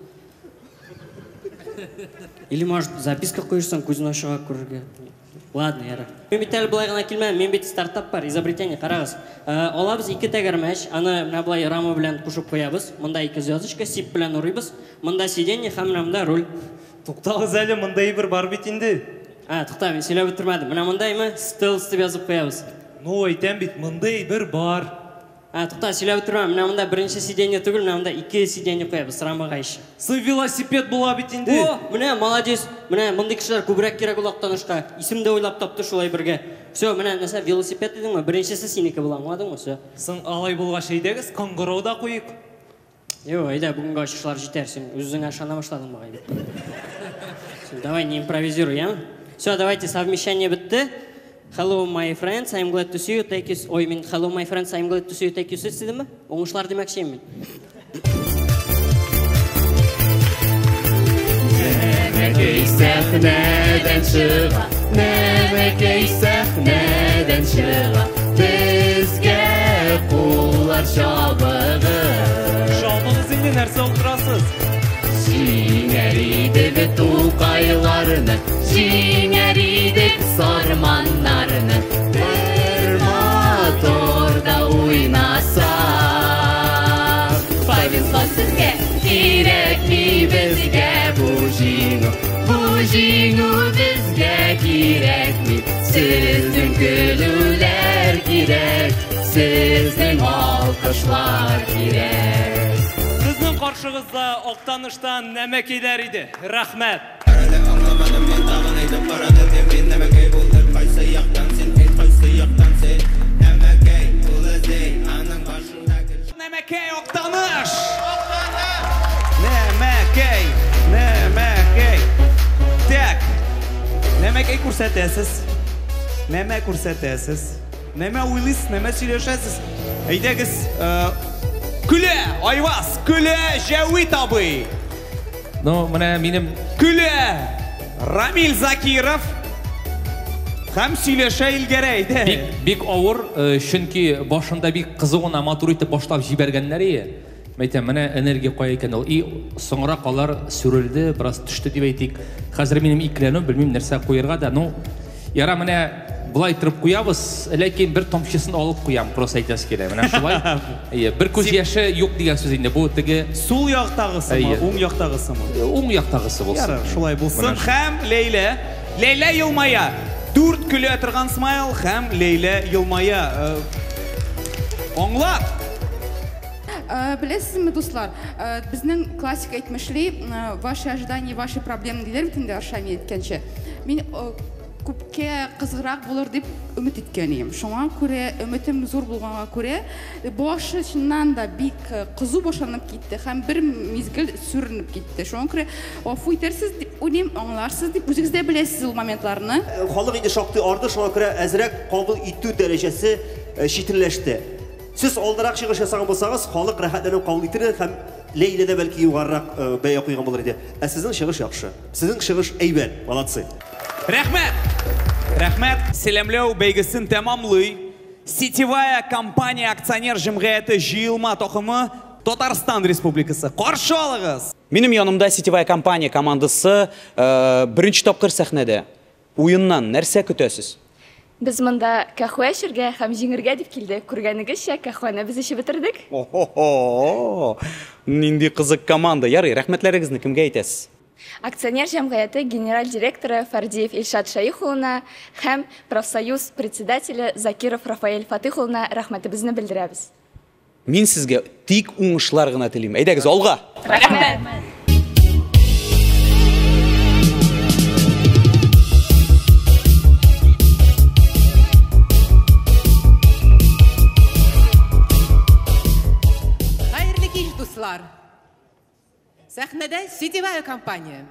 Или, может, записка куерсың, күзен ачыга күрергә. Ладно, ярар. Мин бит әле болай гына килмәдем, мин бит стартап бар, изобретение, карагыз. Алабыз ике тәгәрмәч, аны менә болай рама белән кушып куябыз. Монда ике звездочка, сип белән урыйбыз. Монда сиденье һәм менә монда руль. Туктагыз әле, монда әйбер бар бит инде. А, тукта, мин сөйләп бетермәдем. Менә монда әйме стелс дип язып куябыз. Ну, әйтәм бит, монда әйбер бар. А, тукта, сөйләп бетермәдем. Менә монда беренче сиденье түгел, менә монда ике сиденье куябыз, рамага еще. Сы велосипед була бит инде. О, менә молодец. Менә мондый кешеләр күбрәк кирәк ул Актанышка. Исем дә уйлап тапты шулай бергә. Все, менә нәрсә, велосипед дидеңме? Беренчесе синеке була, аңладыңмы? Все. Соң алай булгач, әйдәгез, кыңгырау да куйык. Юк, әйдә, бүгенге ачышлар җитәр. Син үзеңә ышана башладың бугай. Давай, не импровизируй, яме? Все, давайте, совмещание бетте. Hello, my friends, I'm glad to see you. Take you. Ой, мин hello, my friends, I'm glad to see you. Take you. Дидемме? Уңышлар димәкче мин. Нәмәкәй сәхнәдән чыга, нәмәкәй сәхнәдән чыга, безгә куллар чабыгыз. Чабыгыз инде, нәрсә утырасыз? Җиңәр идек Тукайларны, җиңәр идек Сарманнарны, бер моторда уйнаса. Повезло сезгә, кирәкми безгә бу җиңү, бу җиңү безгә кирәкми. Сезнең көлүләр кирәк, сезнең алкышлар кирәк. Сезнең каршыгызда Актаныштан нәмәкәйләр иде. Рәхмәт. Әле аңламадым мин, тагын әйтеп карадым, мин нәмәкәй булдым. Кайсы яктан син, әйт, кайсы яктан син? Нәмәкәй, ул эзли. күрсәтәсез? Нәмә күрсәтәсез? Нәмә уйлыйсыз, нәмә сөйләшәсез? Әйдәгез, көлә, Айваз, көлә, Җәвит абый. Ну, менә минем Көлә, Рамил Закиров. Һәм сөйләшә Илгәрәй, әйдә. Бик, бик авыр, чөнки башында бик кызу гына матур итеп башлап җибәргәннәр ие. Мәйтәм, менә энергия кая икән ул. И соңрак алар сүрелде, бераз төште дип әйтик. Хәзер минем икеләнү, белмим нәрсә куерга да. Ну, яра менә болай торып куябыз, ләкин бер тамчысын алып куям, просто әйтәсе килә. Менә шулай. Әйе, бер күз яше юк дигән сүз инде. Бу теге Сул яктагысымы, уң яктагысымы? Уң яктагысы булсын. Ярар, шулай булсын. Һәм Ләйлә, Ләйлә елмая. Дүрт көлә торган смайл һәм Ләйлә елмая. Аңлат! Беләсезме, дуслар, безнең классик әйтмешли, ваши ожидания, ваши проблемы диләр бит инде Аршами әйткәнчә. Мин күпкә кызыграк булыр дип өмет иткән идем. Шуңа күрә өметем зур булганга күрә, башы чыннан да бик кызу башланып китте һәм бер мизгел сүренеп китте. Шуңа күрә гафу итәрсез дип уйлыйм, аңларсыз дип, үзегез дә беләсез ул моментларны. Халык инде шактый арды, шуңа күрә әзрәк кабул итү дәрәҗәсе читенләште. Сез алдарак чыгыш ясаган булсагыз, халык рәхәтләнеп кабул итер иде һәм Ләйлә дә бәлки югарырак бәя куйган булыр иде. Ә сезнең чыгыш яхшы. Сезнең чыгыш әйбәт. Молодцы. Рәхмәт! Рәхмәт! Сәламләү бәйгесен тәмамлый Сетевая компания акционер җәмгыяте җыелма такымы Татарстан Республикасы. Каршы алыгыз! Минем янымда Сетевая компания командасы беренче тапкыр сәхнәдә. Уеннан нәрсә көтәсез? Без монда кәхвә эчергә һәм җиңергә дип килдек. Күргәнегезчә, кәхвәне без эчеп бетердек. О-хо-хо! Нинди кызык команда. Ярый, рәхмәтләрегезне кемгә әйтәсез? Акционер җәмгыяте генераль директоры Фәрдиев Илшат Шәех улына һәм профсоюз председателе Закиров Рафаэль Фатыйх улына рәхмәтебезне белдерәбез. Мин сезгә тик уңышлар гына телим. Әйдәгез, алга! Рәхмәт! Хәерле кич, дуслар! Сәхнәдә сетевая компания.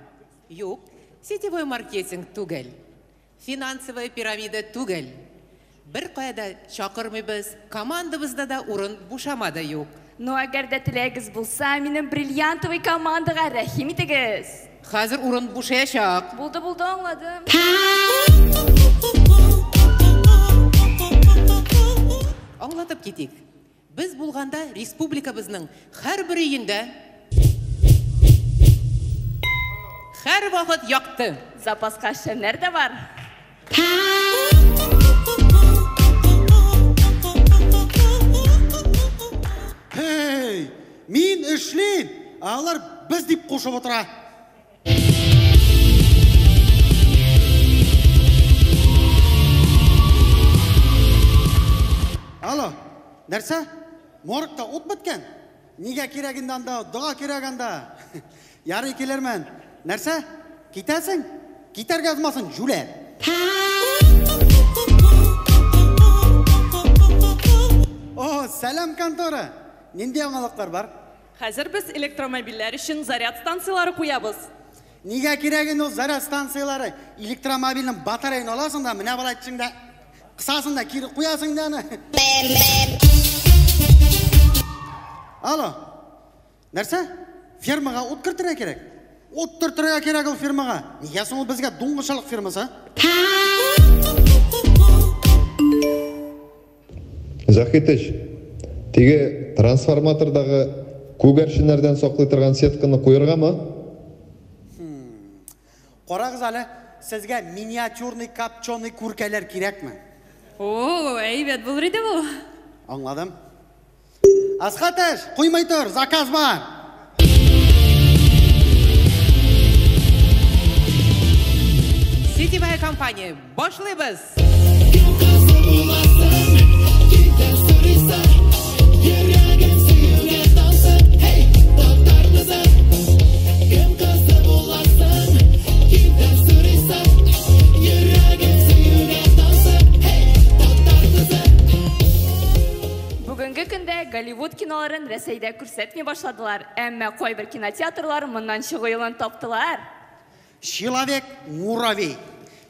Юк, сетевой маркетинг түгел. Финансовая пирамида түгел. Бер кая да чакырмыйбыз, командабызда да урын бушамады юк. Ну, әгәр дә теләгегез булса, минем бриллиантовый командага рәхим итегез. Хәзер урын бушаячак. Булды, булды, аңладым. Аңлатып китик. Без булганда республикабызның һәрбер өендә һәрвакыт якты. Запаска шәмнәр дә бар. Һей, мин эшлим, ә алар без дип кушып утыра. Алло, нәрсә? Моргта ут беткән? Нигә кирәк инде анда? Дога кирәк анда. Ярый килермен. Нәрсә? Китәсең? Китәргә язмасын, җүләр. О, сәлам контора. Нинди яңалыклар бар? Хәзер без электромобильләр өчен заряд станцияләре куябыз. Нигә кирәк инде ул заряд станцияләре? Электромобильнең батареяны аласың да, менә болай итсең дә, кысасың да, кире куясың да аны. Алло. Нәрсә? Фермага ут кертергә кирәк. Ут төртергә кирәк ул фермага. Нигә соң ул безгә дуңгызчылык фермасы? Заһитыч, теге трансформатордагы күгәрченнәрдән саклый торган сетканы куергамы? Карагыз әле, сезгә миниатюрный копченый күркәләр кирәкме? О, әйбәт булыр иде бу. Аңладым. Асхатыш, куймый тор, заказ бар. Сетевая компания, башлыйбыз! Бүгенге көндә Голливуд киноларын Рәсәйдә күрсәтми башладылар, әмма кайбер кинотеатрлар моннан чыгу юлын таптылар. Человек-муравей.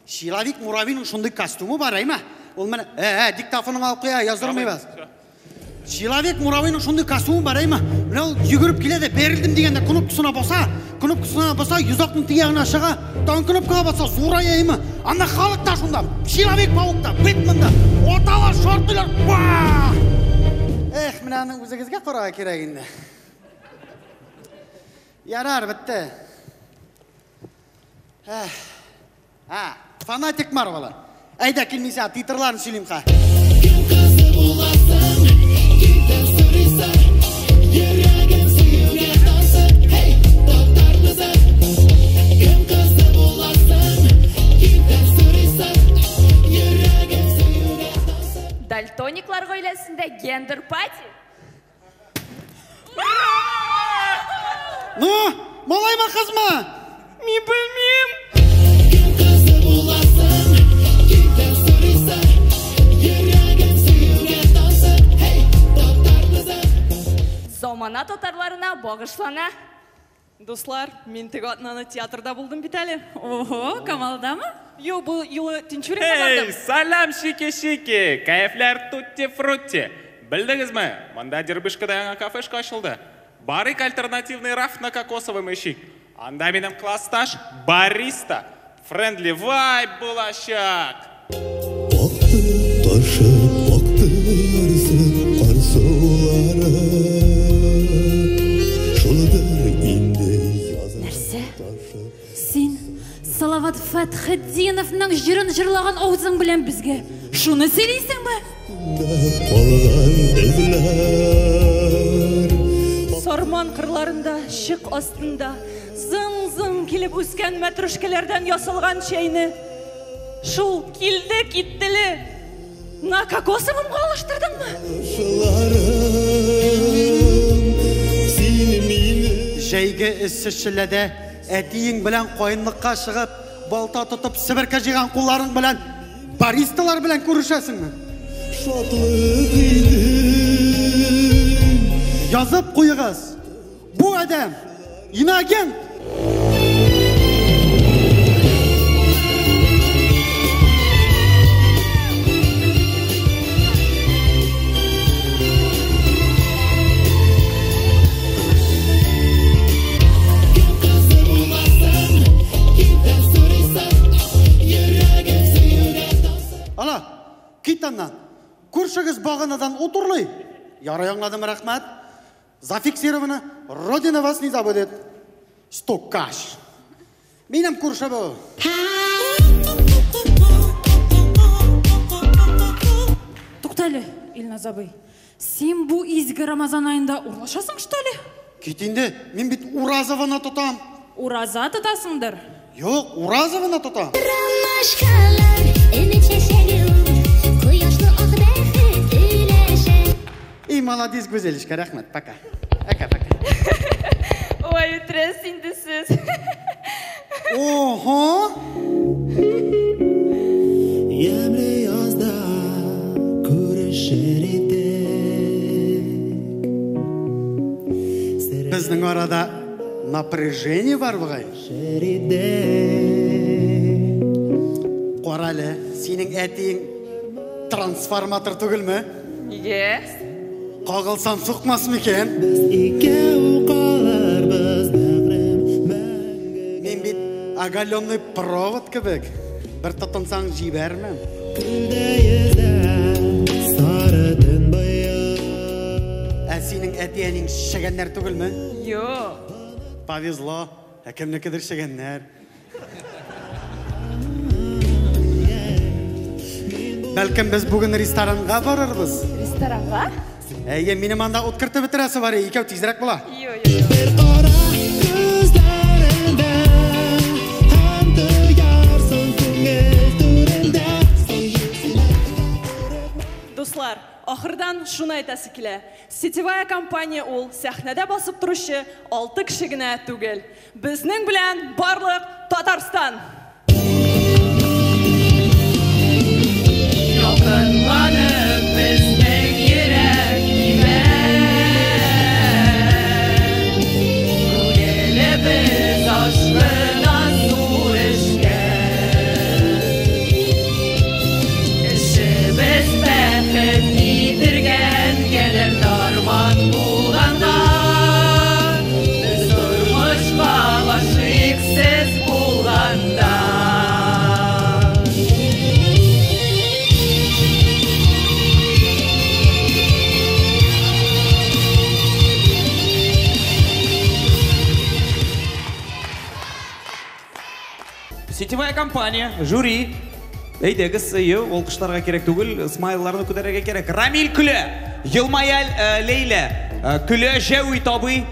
Человек муравейның шундый костюмы бар, әйме? Ул менә, диктофоныңа алып куя, яздырмыйбыз. Человек муравейның шундый костюмы бар, әйме? Менә ул йөгереп килә дә, бәрелдем дигәндә кнопкасына баса, кнопкасына баса, йозакның теге ягына чыга, тагын кнопкага баса, зурая, әйме? Анда халык та шунда, Человек-паук та, Бэтмен да, аталар, шартлыйлар, ба! Эх, менә аны үзегезгә карарга кирәк инде. Ярар, бетте. Эх. А, фанатик Марвела. Әйдә, килмисә, титрларын сөйлим ха. Кем кызы буласың, кемдән сорыйсың, йөрәгем сөюгә тансык, һей, татар кызы. Кем кызы буласың, кемдән сорыйсың, йөрәгем сөюгә тансык. Дальтониклар гаиләсендә гендер пати. Ну, малаймы, кызмы? Мин белмим. Кем кызы буласың, кемдән сорыйсың, йөрәгем сөюгә тансык, һей, татар кызы. Замана татарларына багышлана. Дуслар, мин теге атнаны театрда булдым бит әле. Ого, Камалдамы? Юк, бу юлы Тинчуринда Эй, бардым. салам, шики-шики, кәефләр тутти-фрутти. Белдегезме, монда Дербышкада яңа кафешка ачылды. Барыйк альтернативный раф на кокосовом ищик. Анда минем классташ бариста. Френдли вайб булачак. Ташып акты ярсы карсулары. Шулдыр инде язын. Нәрсә? Син Салават Фәтхетдиновның җырын җырлаган авызың белән безгә шуны сөйлисеңме? Калган эзләр. Сарман кырларында, чык астында зың-зың килеп үскән мәтрүшкәләрдән ясалган чәйне шул килде киттеле на кокосовымга алыштырдыңмы? Син мине Җәйге эссе челләдә әтиең белән каенлыкка чыгып, балта тотып себерке җыйган кулларың белән баристалар белән күрешәсеңме? Шатлык идең. Язып куегыз. Бу адәм иноагент. Кем кызы буласың, кемдән сорыйсың, йөрәгем сөюгә тансык. Ала, кит аннан. Күршегез баганадан ут урлый. Ярый, аңладым, рәхмәт. Зафиксировано. Родина вас не забудет. Стукач. Минем күрше бу. Туктале, Илназ абый. Син бу изге Рамазан аенда урлашасың, что ли? Кит инде, мин бит Уразованы тотам. Ураза тотасыңдыр. Юк, Уразованы тотам. Ромашкалар, өмет чәчәге ул, кояшлы ак бәхет өләшә. И, молодец, Гүзәлишка, рәхмәт, пока. Пока, пока. Ой, үтерәсез инде сез. Ого! Ямьле язда күрешер идек. Безнең арада напряжение бар бугай. Кара әле, синең әтиең трансформатор түгелме? Нигә? Кагылсам сукмас микән? Икәү калырбыз бәгърем. Мин бит оголенный провод кебек. Бер тотынсаң җибәрмәм. Күлдә йөзә сары төнбоек. Ә синең әти-әниң чегәннәр түгелме? Юк. Повезло. Ә кемнекедер чегәннәр. Бәлкем без бүген ресторанга барырбыз. Ресторанга? Әйе, минем анда ут кертеп бетерәсе бар, икәү тизрәк була. Йо, йо, йо. Бер кара күзләреңдә һәм тоярсың күңел түрендә. Дуслар, ахырдан шуны әйтәсе килә. Сетевая компания ул сәхнәдә басып торучы 6 кеше генә түгел. Безнең белән барлык Татарстан. Ялкынланып безнең йөрәк тибә. Күңелебез ашкына зур эшкә. Сетевая компания, жюри. Әйдәгез, әйе, алкышларга кирәк түгел, смайлларны күтәрергә кирәк. Рамил көлә, елмая Ләйлә, көлә Җәвит абый,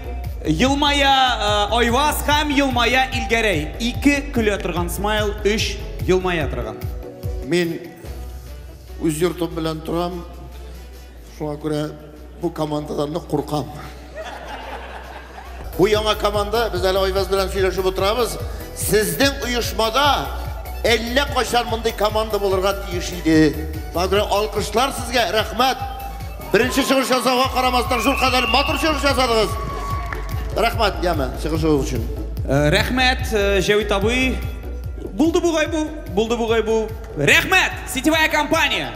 елмая Айваз һәм елмая Илгәрәй. Ике көлә торган смайл, өч елмая торган. Мин үз йортым белән торам, шуңа күрә бу командадан нык куркам. Бу яңа команда, без әле Айваз белән сөйләшеп утырабыз. Сезнең оешмада әллә кайчан мондый команда булырга тиеш иде. Шуңа күрә алкышлар сезгә, рәхмәт. Беренче чыгыш ясауга карамастан шул кадәр матур чыгыш ясадыгыз. Рәхмәт, яме, чыгышыгыз өчен. Рәхмәт, Җәвит абый. Булды бугай бу, булды бугай бу. Рәхмәт, сетевая компания.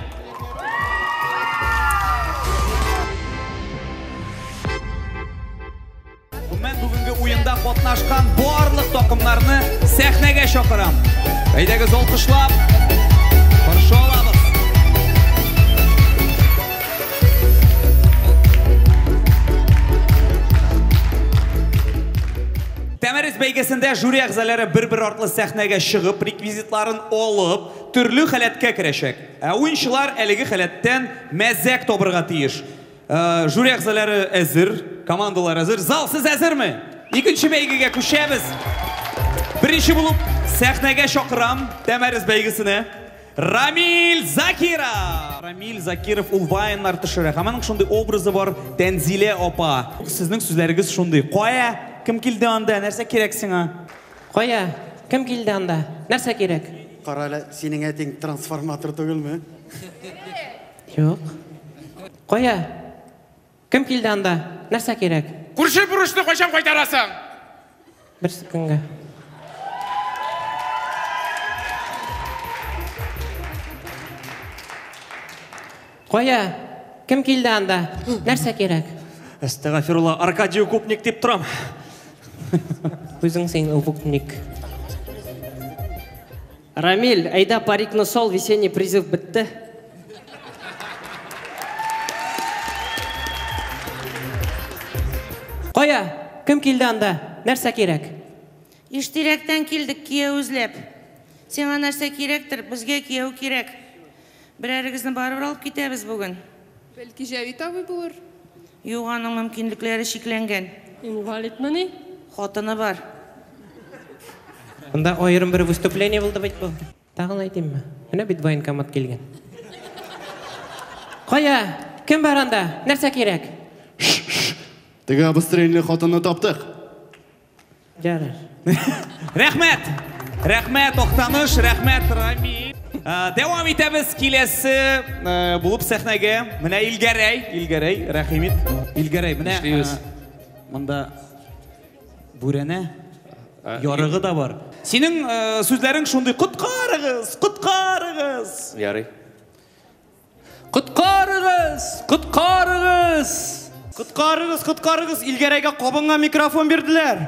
Мен бүгенге уенда катнашкан барлык такымнарны сәхнәгә чакырам. Әйдәгез, алкышлап каршы алабыз. Тәмәрис бәйгесендә жюри әгъзалары бер-бер артлы сәхнәгә чыгып, реквизитларын алып, төрле халәткә керәчәк. Ә уенчылар әлеге халәттән мәзәк табырга тиеш. Жюри әгъзалары әзер, командалар әзер. Зал, сез әзерме? Икенче бәйгегә күчәбез. Беренче булып сәхнәгә чакырам Тәмәрис бәйгесенә Рамил Закиров. Рамил Закиров ул вайннар төшерә. Һәм аның шундый образы бар, Тәнзилә апа. Сезнең сүзләрегез шундый. Кая? Кем килде анда? Нәрсә кирәк сиңа? Кая? Кем килде анда? Нәрсә кирәк? Кара әле, синең әтиң трансформатор түгелме? Юк. Кая? Кем килде анда? Нәрсә кирәк? Күрше бурычны кайчан кайтарасың? Бер көнгә. Кая? Кем килде анда? Нәрсә кирәк? Әстәгафирулла, Аркадий Укупник дип торам. Үзең син укупник. Рамиль, әйдә парикны сал, весенний призыв бетте. Кая? Кем килде анда? Нәрсә кирәк? Иштирәктән килдек кияү эзләп. Сиңа нәрсә кирәктер, безгә кияү кирәк. Берәрегезне барыбер алып китәбез бүген. Бәлки Җәвит абый булыр? Юк, аның мөмкинлекләре чикләнгән. Инвалидмыни? Хатыны бар. Монда аерым бер выступление булды бит бу. Тагын әйтимме? Менә бит военкомат килгән. Кая? Кем бар анда? Нәрсә кирәк? Теге обострельный хатынны таптык. Ярар. Рәхмәт! Рәхмәт, Актаныш, рәхмәт, Рамил. Дәвам итәбез киләсе булып сәхнәгә. Менә Илгәрәй, Илгәрәй, рәхим ит. Илгәрәй, менә монда бүрәнә ярыгы да бар. Синең сүзләрең шундый: коткарыгыз, коткарыгыз. Ярый. Коткарыгыз, коткарыгыз. Коткарыгыз, коткарыгыз, Илгәрәйгә кабынган микрофон бирделәр.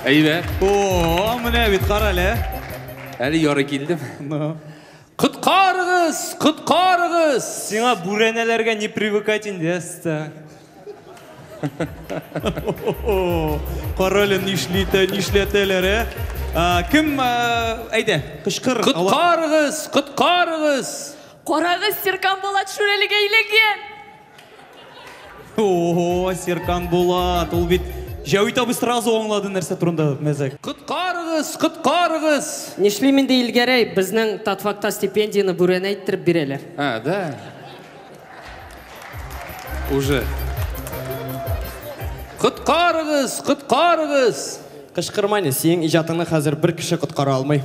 Әйбәт. О, менә бит, кара әле. Әле ярый килдем. Коткарыгыз, коткарыгыз. Сиңа бүрәнәләргә не привыкать инде, әстә. Кара әле, нишлитә, нишләтәләр, ә? Кем, әйдә, кычкыр. Коткарыгыз, коткарыгыз. Карагыз, Серкан Булат шүрәлегә әйләнгән. О, Серкан Булат, ул бит Җәвит абый сразу аңлады нәрсә турында мәзәк. Коткарыгыз, коткарыгыз. Нишлим инде, Илгәрәй, безнең татфакта стипендияне бүрәнә иттереп бирәләр. А, да. Уже. Коткарыгыз, коткарыгыз. Кычкырма инде, синең иҗатыңны хәзер бер кеше коткара алмый.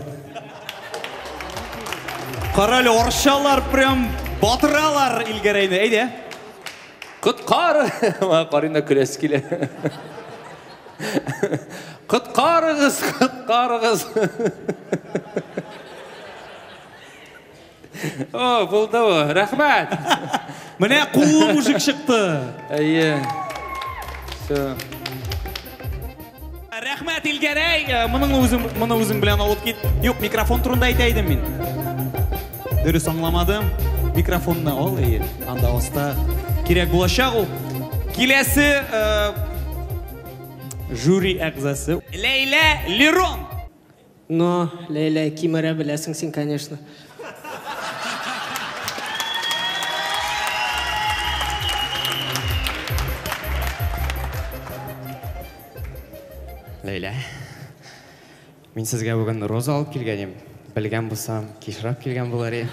Кара әле, арчалар прям батыралар Илгәрәйне. Әйдә. Коткар! Моңа карыйм да көләсе килә. Коткарыгыз, коткарыгыз. О, булды бу. Рәхмәт. Менә куллы мужик чыкты. Әйе. Всё. Рәхмәт, Илгәрәй. Моның үзең, моны үзең белән алып кит. Юк, микрофон турында әйтә идем мин. Дөрес аңламадым. Микрофонны ал, әйе. Анда аста кирәк булачак ул. Киләсе жюри әгъзасы Ләйлә Лерон. Но, Ләйлә, кимерә беләсең син, конечно. Ләйлә, мин сезгә бүген роза алып килгән идем. Белгән булсам, кичрәк килгән булыр идем.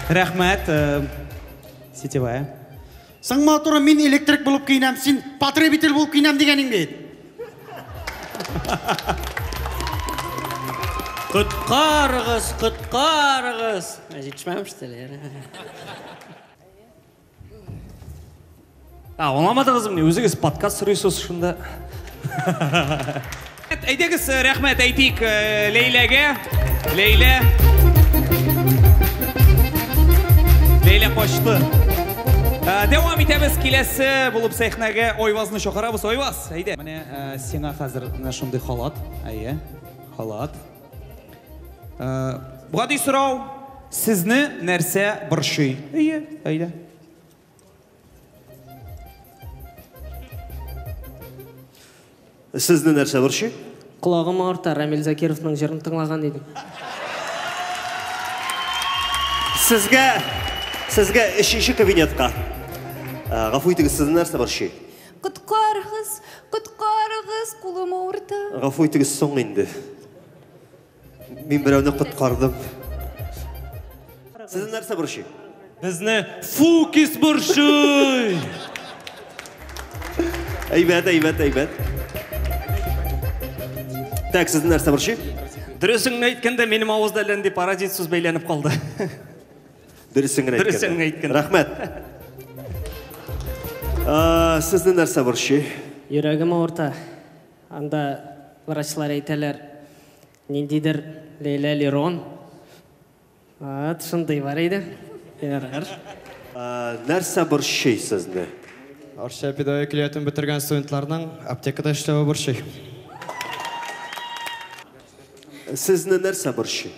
Рәхмәт, сетевая. Соң матурым, мин электрик булып киенәм, син потребитель булып киенәм дигәнең бит. Коткарыгыз, коткарыгыз. Җитешмәм, что ли? А, аңламадыгызмыни? Үзегез подкаст сорыйсыз шунда. Әйдәгез, рәхмәт әйтик Ләйләгә. Ләйлә. Ләйлә качты. Дәвам итәбез, киләсе булып сәхнәгә Айвазны чакырабыз. Айваз, әйдә. Менә сиңа хәзер менә шундый халат. Әйе, халат. Гади сорау, сезне нәрсә борчый? Әйе, әйдә. Сезне нәрсә борчый? Колагым авырта, Рамил Закировның җырын тыңлаган идем. Сезгә, сезгә өченче кабинетка. Гафу итегез, сезне нәрсә борчый? Коткарыгыз, коткарыгыз, кулым авырта. Гафу итегез, соң инде. Мин берәүне коткардым. Сезне нәрсә борчый? Безне фукис борчый! Әйбәт, әйбәт, әйбәт. Так, сезне нәрсә борчый? Дөресен генә әйткәндә, минем авызда әллә нинди паразит сүз бәйләнеп калды. Дөресен генә Дөресен генә әйткәндә. Рәхмәт. Сезне нәрсә борчый? Йөрәгем авырта. Анда врачлар әйтәләр, ниндидер Ләйлә Лерон. Вот, шундый бар иде. Ярар. Нәрсә борчый сезне? Арча педагогик көллиятен бетергән студентларның аптекада эшләве борчый. Сезне нәрсә борчый?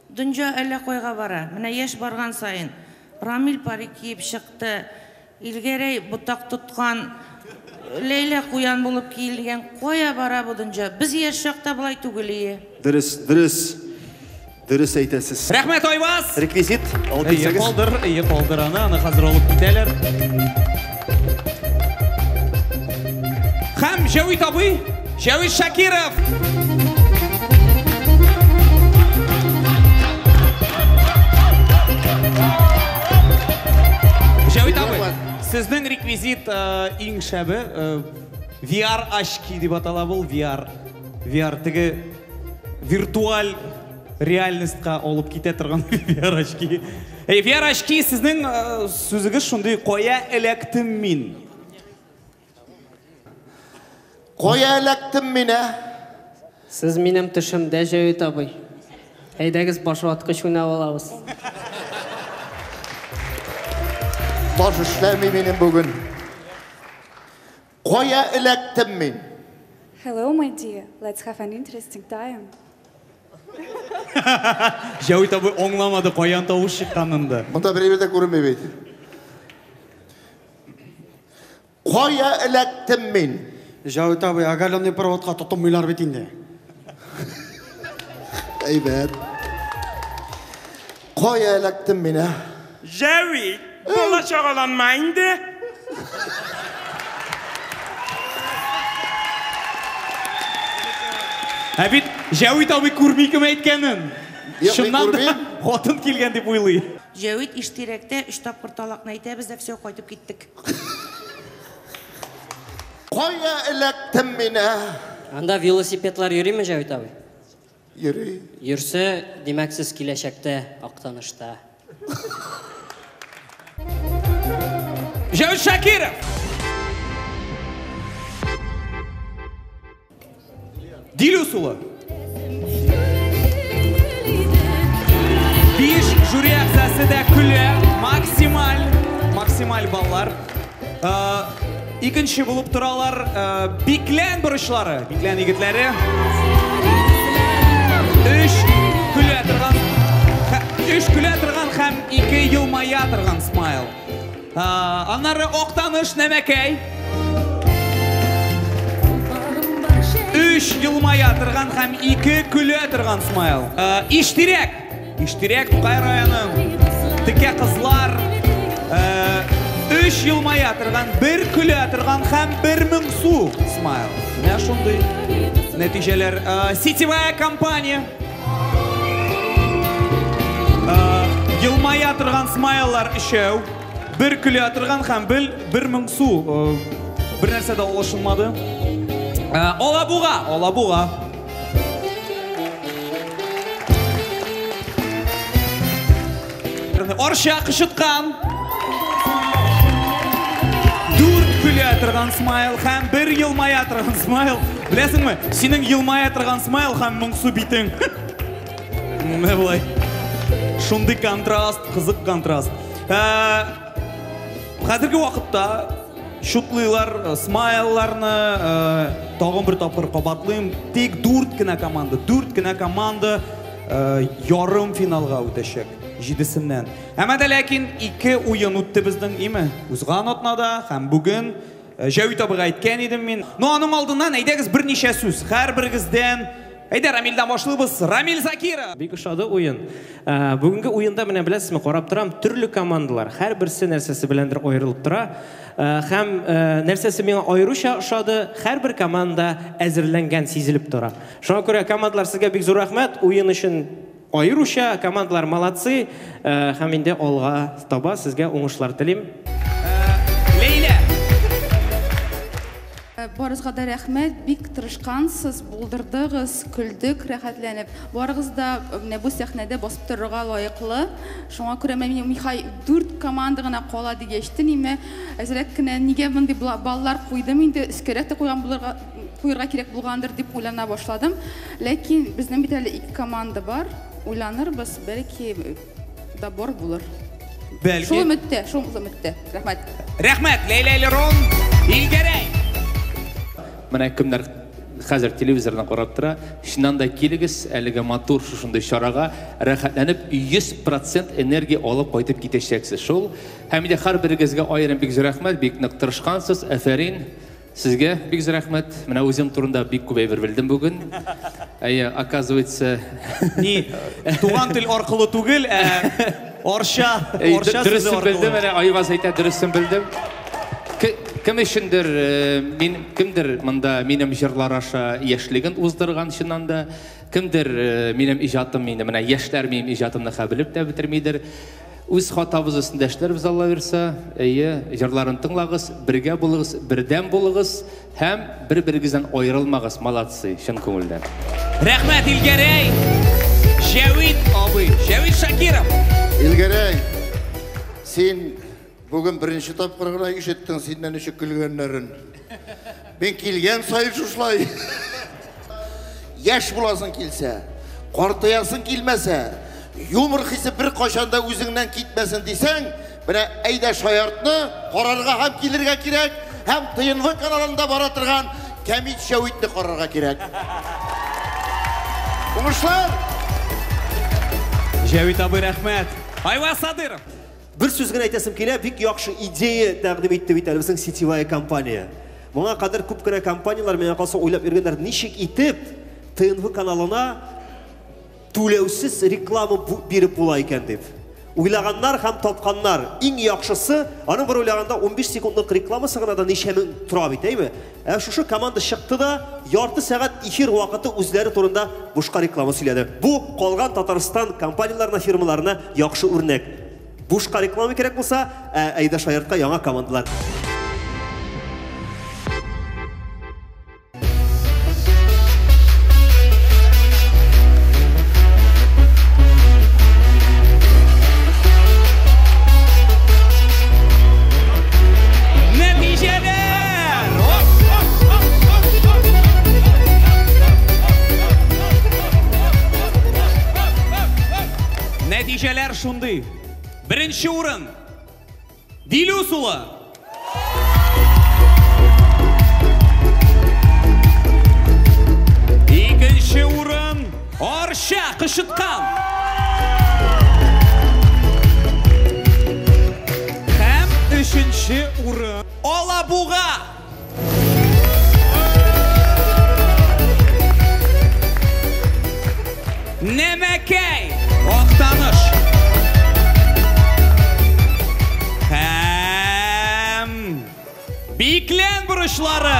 Дөнья әллә кайга бара. Менә яшь барган саен Рамил парик киеп чыкты. Илгәрәй ботак тоткан, Ләйлә куян булып киелгән. Кая бара бу дөнья? Без яшь чакта болай түгел ие. Дөрес, дөрес. Дөрес әйтәсез. Рәхмәт, Айваз! Реквизит алып Әйе, килсәгез. калдыр, әйе, калдыр аны, аны хәзер алып китәләр. Һәм Җәвит абый, Җәвит Шакиров! Җәвит абый, сезнең реквизит иң шәбе, VR очки дип атала бул, VR. VR теге виртуаль реальностька алып китә торган VR очки. Эй, VR очки, сезнең сүзегез шундый, кая эләктем мин? Кая эләктем мин, ә? Сез минем төшемдә, Җәвит абый. Әйдәгез, баш ваткыч уйнап алабыз. Баш эшләми минем бүген. Кая эләктем мин? Hello, my dear. Let's have an interesting time. Җәвит абый аңламады, каян тавыш чыкканын да. Монда бер әйбер дә күренми бит. Кая эләктем мин? Җәвит абый, оголенный проводка тотынмыйлар бит инде. Әйбәт. Кая эләктем мин, ә? Җәвит, бала чагаланма инде. Ә бит Җәвит абый күрми кем әйткәнен. Юк, мин Чыннан да күрмим. хатын килгән дип уйлый. Җәвит Иштирәктә 3 тапкыр талакны әйтәбез дә все, кайтып киттек. Кая эләктем мин, ә? Анда велосипедлар йөриме, Җәвит абый? Йөри. Йөрсә, димәк, сез киләчәктә Актанышта. Җәвит Шакиров! Дилүс улы. 5 жюри әгъзасы да көлә. Максималь, максималь баллар. Икенче булып торалар, Биклән бурычлары, Биклән егетләре. 3 көлә торган, 3 көлә торган һәм 2 елмая торган смайл. Аннары Актаныш Нәмәкәй. Өч елмая торган һәм ике көлә торган смайл. Иштирәк. Иштирәк Тукай районы. Текә кызлар. Өч елмая торган, бер көлә торган һәм бер моңсу смайл. Менә шундый нәтиҗәләр. Сетевая компания. Елмая торган смайллар өчәү. Бер көлә торган һәм бер моңсу. Бер нәрсә дә алышынмады. Алабуга, Алабуга. Арча кычыткан. Дүрт көлә торган смайл һәм бер елмая торган смайл. Беләсеңме, синең елмая торган смайл һәм моңсу битең. Менә болай. Шундый контраст, кызык контраст. Хәзерге вакытта чутлыйлар смайлларны, тагын бер тапкыр кабатлыйм. Тик дүрт кенә команда, дүрт кенә команда ярым финалга үтәчәк, җидесеннән. Әмма дә ләкин ике уен үтте безнең, име? Узган атнада һәм бүген. Җәвит абыйга әйткән идем мин. Но аның алдыннан әйдәгез берничә сүз. Һәрберегездән. Әйдә, Рамилдән башлыйбыз. Рамил Закиров. Бик ошады уен. Бүгенге уенда менә беләсезме, карап торам, төрле командалар, һәрберсе нәрсәсе беләндер аерылып тора. Һәм нәрсәсе миңа аеруча ошады, һәрбер команда әзерләнгән сизелеп тора. Шуңа күрә командалар сезгә бик зур рәхмәт. Уен өчен аеруча командалар молодцы. Һәм инде алга таба сезгә уңышлар телим. Ләйлә. Барыгызга да рәхмәт, бик тырышкансыз, булдырдыгыз, көлдек, рәхәтләнеп. Барыгыз да менә бу сәхнәдә басып торырга лаеклы. Шуңа күрә менә Михай дүрт команда гына кала дигәчтен, име, әзрәк кенә нигә мондый баллар куйдым инде, өскәрәк тә куйган булырга, куярга кирәк булгандыр дип уйлана башладым. Ләкин безнең бит әле ике команда бар, уйланырбыз, бәлки добор булыр. Бәлки. Шул өметтә, шул өметтә. Рәхмәт. Рәхмәт, Ләйлә Лерон, Илгәрәй. Менә кемнәр хәзер телевизордан карап тора, чыннан да килегез әлеге матур шушындый чарага, рәхәтләнеп 100% энергия алып кайтып китәчәксез. Шул. Һәм инде һәрберегезгә аерым бик зур рәхмәт, бик нык тырышкансыз, афәрин. Сезгә бик зур рәхмәт. Менә үзем турында бик күп әйбер белдем бүген. Әйе, оказывается, Ни, туган тел аркылы түгел, ә Арча, Арча сүзе дөресен аркылы. белдем, әнә Айваз әйтә, дөресен белдем. Кем өчендер, мин, кемдер монда минем җырлар аша яшьлеген уздырган чыннан да, кемдер минем иҗатым инде, менә яшьләр минем иҗатымны хәбәр белеп тә бетермидер. Үз хатабыз өстендә эшләрбез, Алла бирсә. Әйе, җырларын тыңлагыз, бергә булыгыз, бердәм булыгыз һәм бер-берегездән аерылмагыз. Молодцы, чын күңелдән. Рәхмәт, Илгәрәй. Җәвит абый, Җәвит Шакиров. Илгәрәй, син бүген беренче тапкыр гына ишеттең синнән ничек көлгәннәрен. Мин килгән саен шушылай. Яшь буласың килсә, картаясың килмәсә, юмор хисе бер кайчан да үзеңнән китмәсен дисәң, менә әйдә шаяртны карарга һәм килергә кирәк, һәм ТНВ каналында бара торган Кәмит Җәвитне карарга кирәк. Уңышлар! Җәвит абый, рәхмәт. Айваз Садыров. Бер сүз генә әйтәсем килә, бик яхшы идея тәкъдим итте бит әле безнең сетевая компания. Моңа кадәр күп кенә компанияләр миңа калса уйлап йөргәннәр, ничек итеп ТНВ каналына түләүсез реклама биреп була икән дип. Уйлаганнар һәм тапканнар. Иң яхшысы, аның бер уйлаганда 15 секундлык рекламасы гына да ничә мең тора бит, әйме? Ә шушы команда чыкты да, ярты сәгать эфир вакыты үзләре турында бушка реклама сөйләде. Бу калган Татарстан компанияләренә, фирмаларына яхшы үрнәк. Бушка реклама кирәк булса, әйдә шаяртка яңа командалар. Нәтиҗәләр! Нәтиҗәләр шундый. Беренче урын Дилүс улы. Икенче урын Арча Кычыткан. Һәм өченче урын Алабуга. Нәмәкәй, Актаныш. Һәм Биклән борычлары.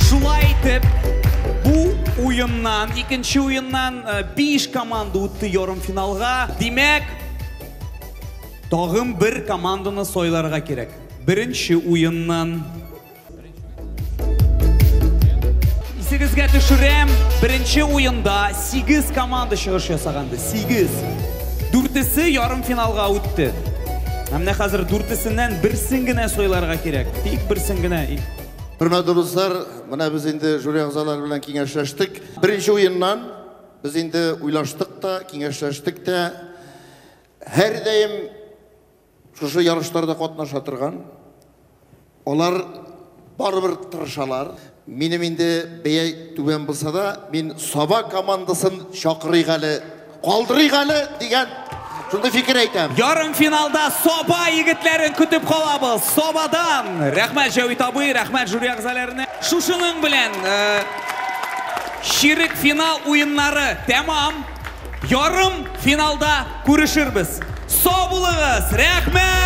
Шулай итеп, бу уеннан, икенче уеннан 5 команда үтте ярымфиналга. Димәк, тагын бер команданы сайларга кирәк. Беренче уеннан. Исегезгә төшерәм, беренче уенда 8 команда чыгыш ясаганды. 8. Дүртесе ярымфиналга үтте. Ә менә хәзер дүртесеннән берсен генә сайларга кирәк. Тик берсен генә. Хөрмәтле дуслар, менә без инде жюри әгъзалары белән киңәшләштек. Беренче уеннан без инде уйлаштык та, киңәшләштек тә. Һәрдаим шушы ярышларда катнаша торган, алар барыбер тырышалар. Минем инде бәя түбән булса да, мин Саба командасын чакырыйк әле, калдырыйк әле дигән шундый фикер әйтәм. Ярымфиналда Саба егетләрен көтеп калабыз. Сабадан рәхмәт Җәвит абый, рәхмәт жюри әгъзаларына. Шушының белән чирек финал уеннары тәмам. Ярым финалда күрешербез. Сау булыгыз, рәхмәт!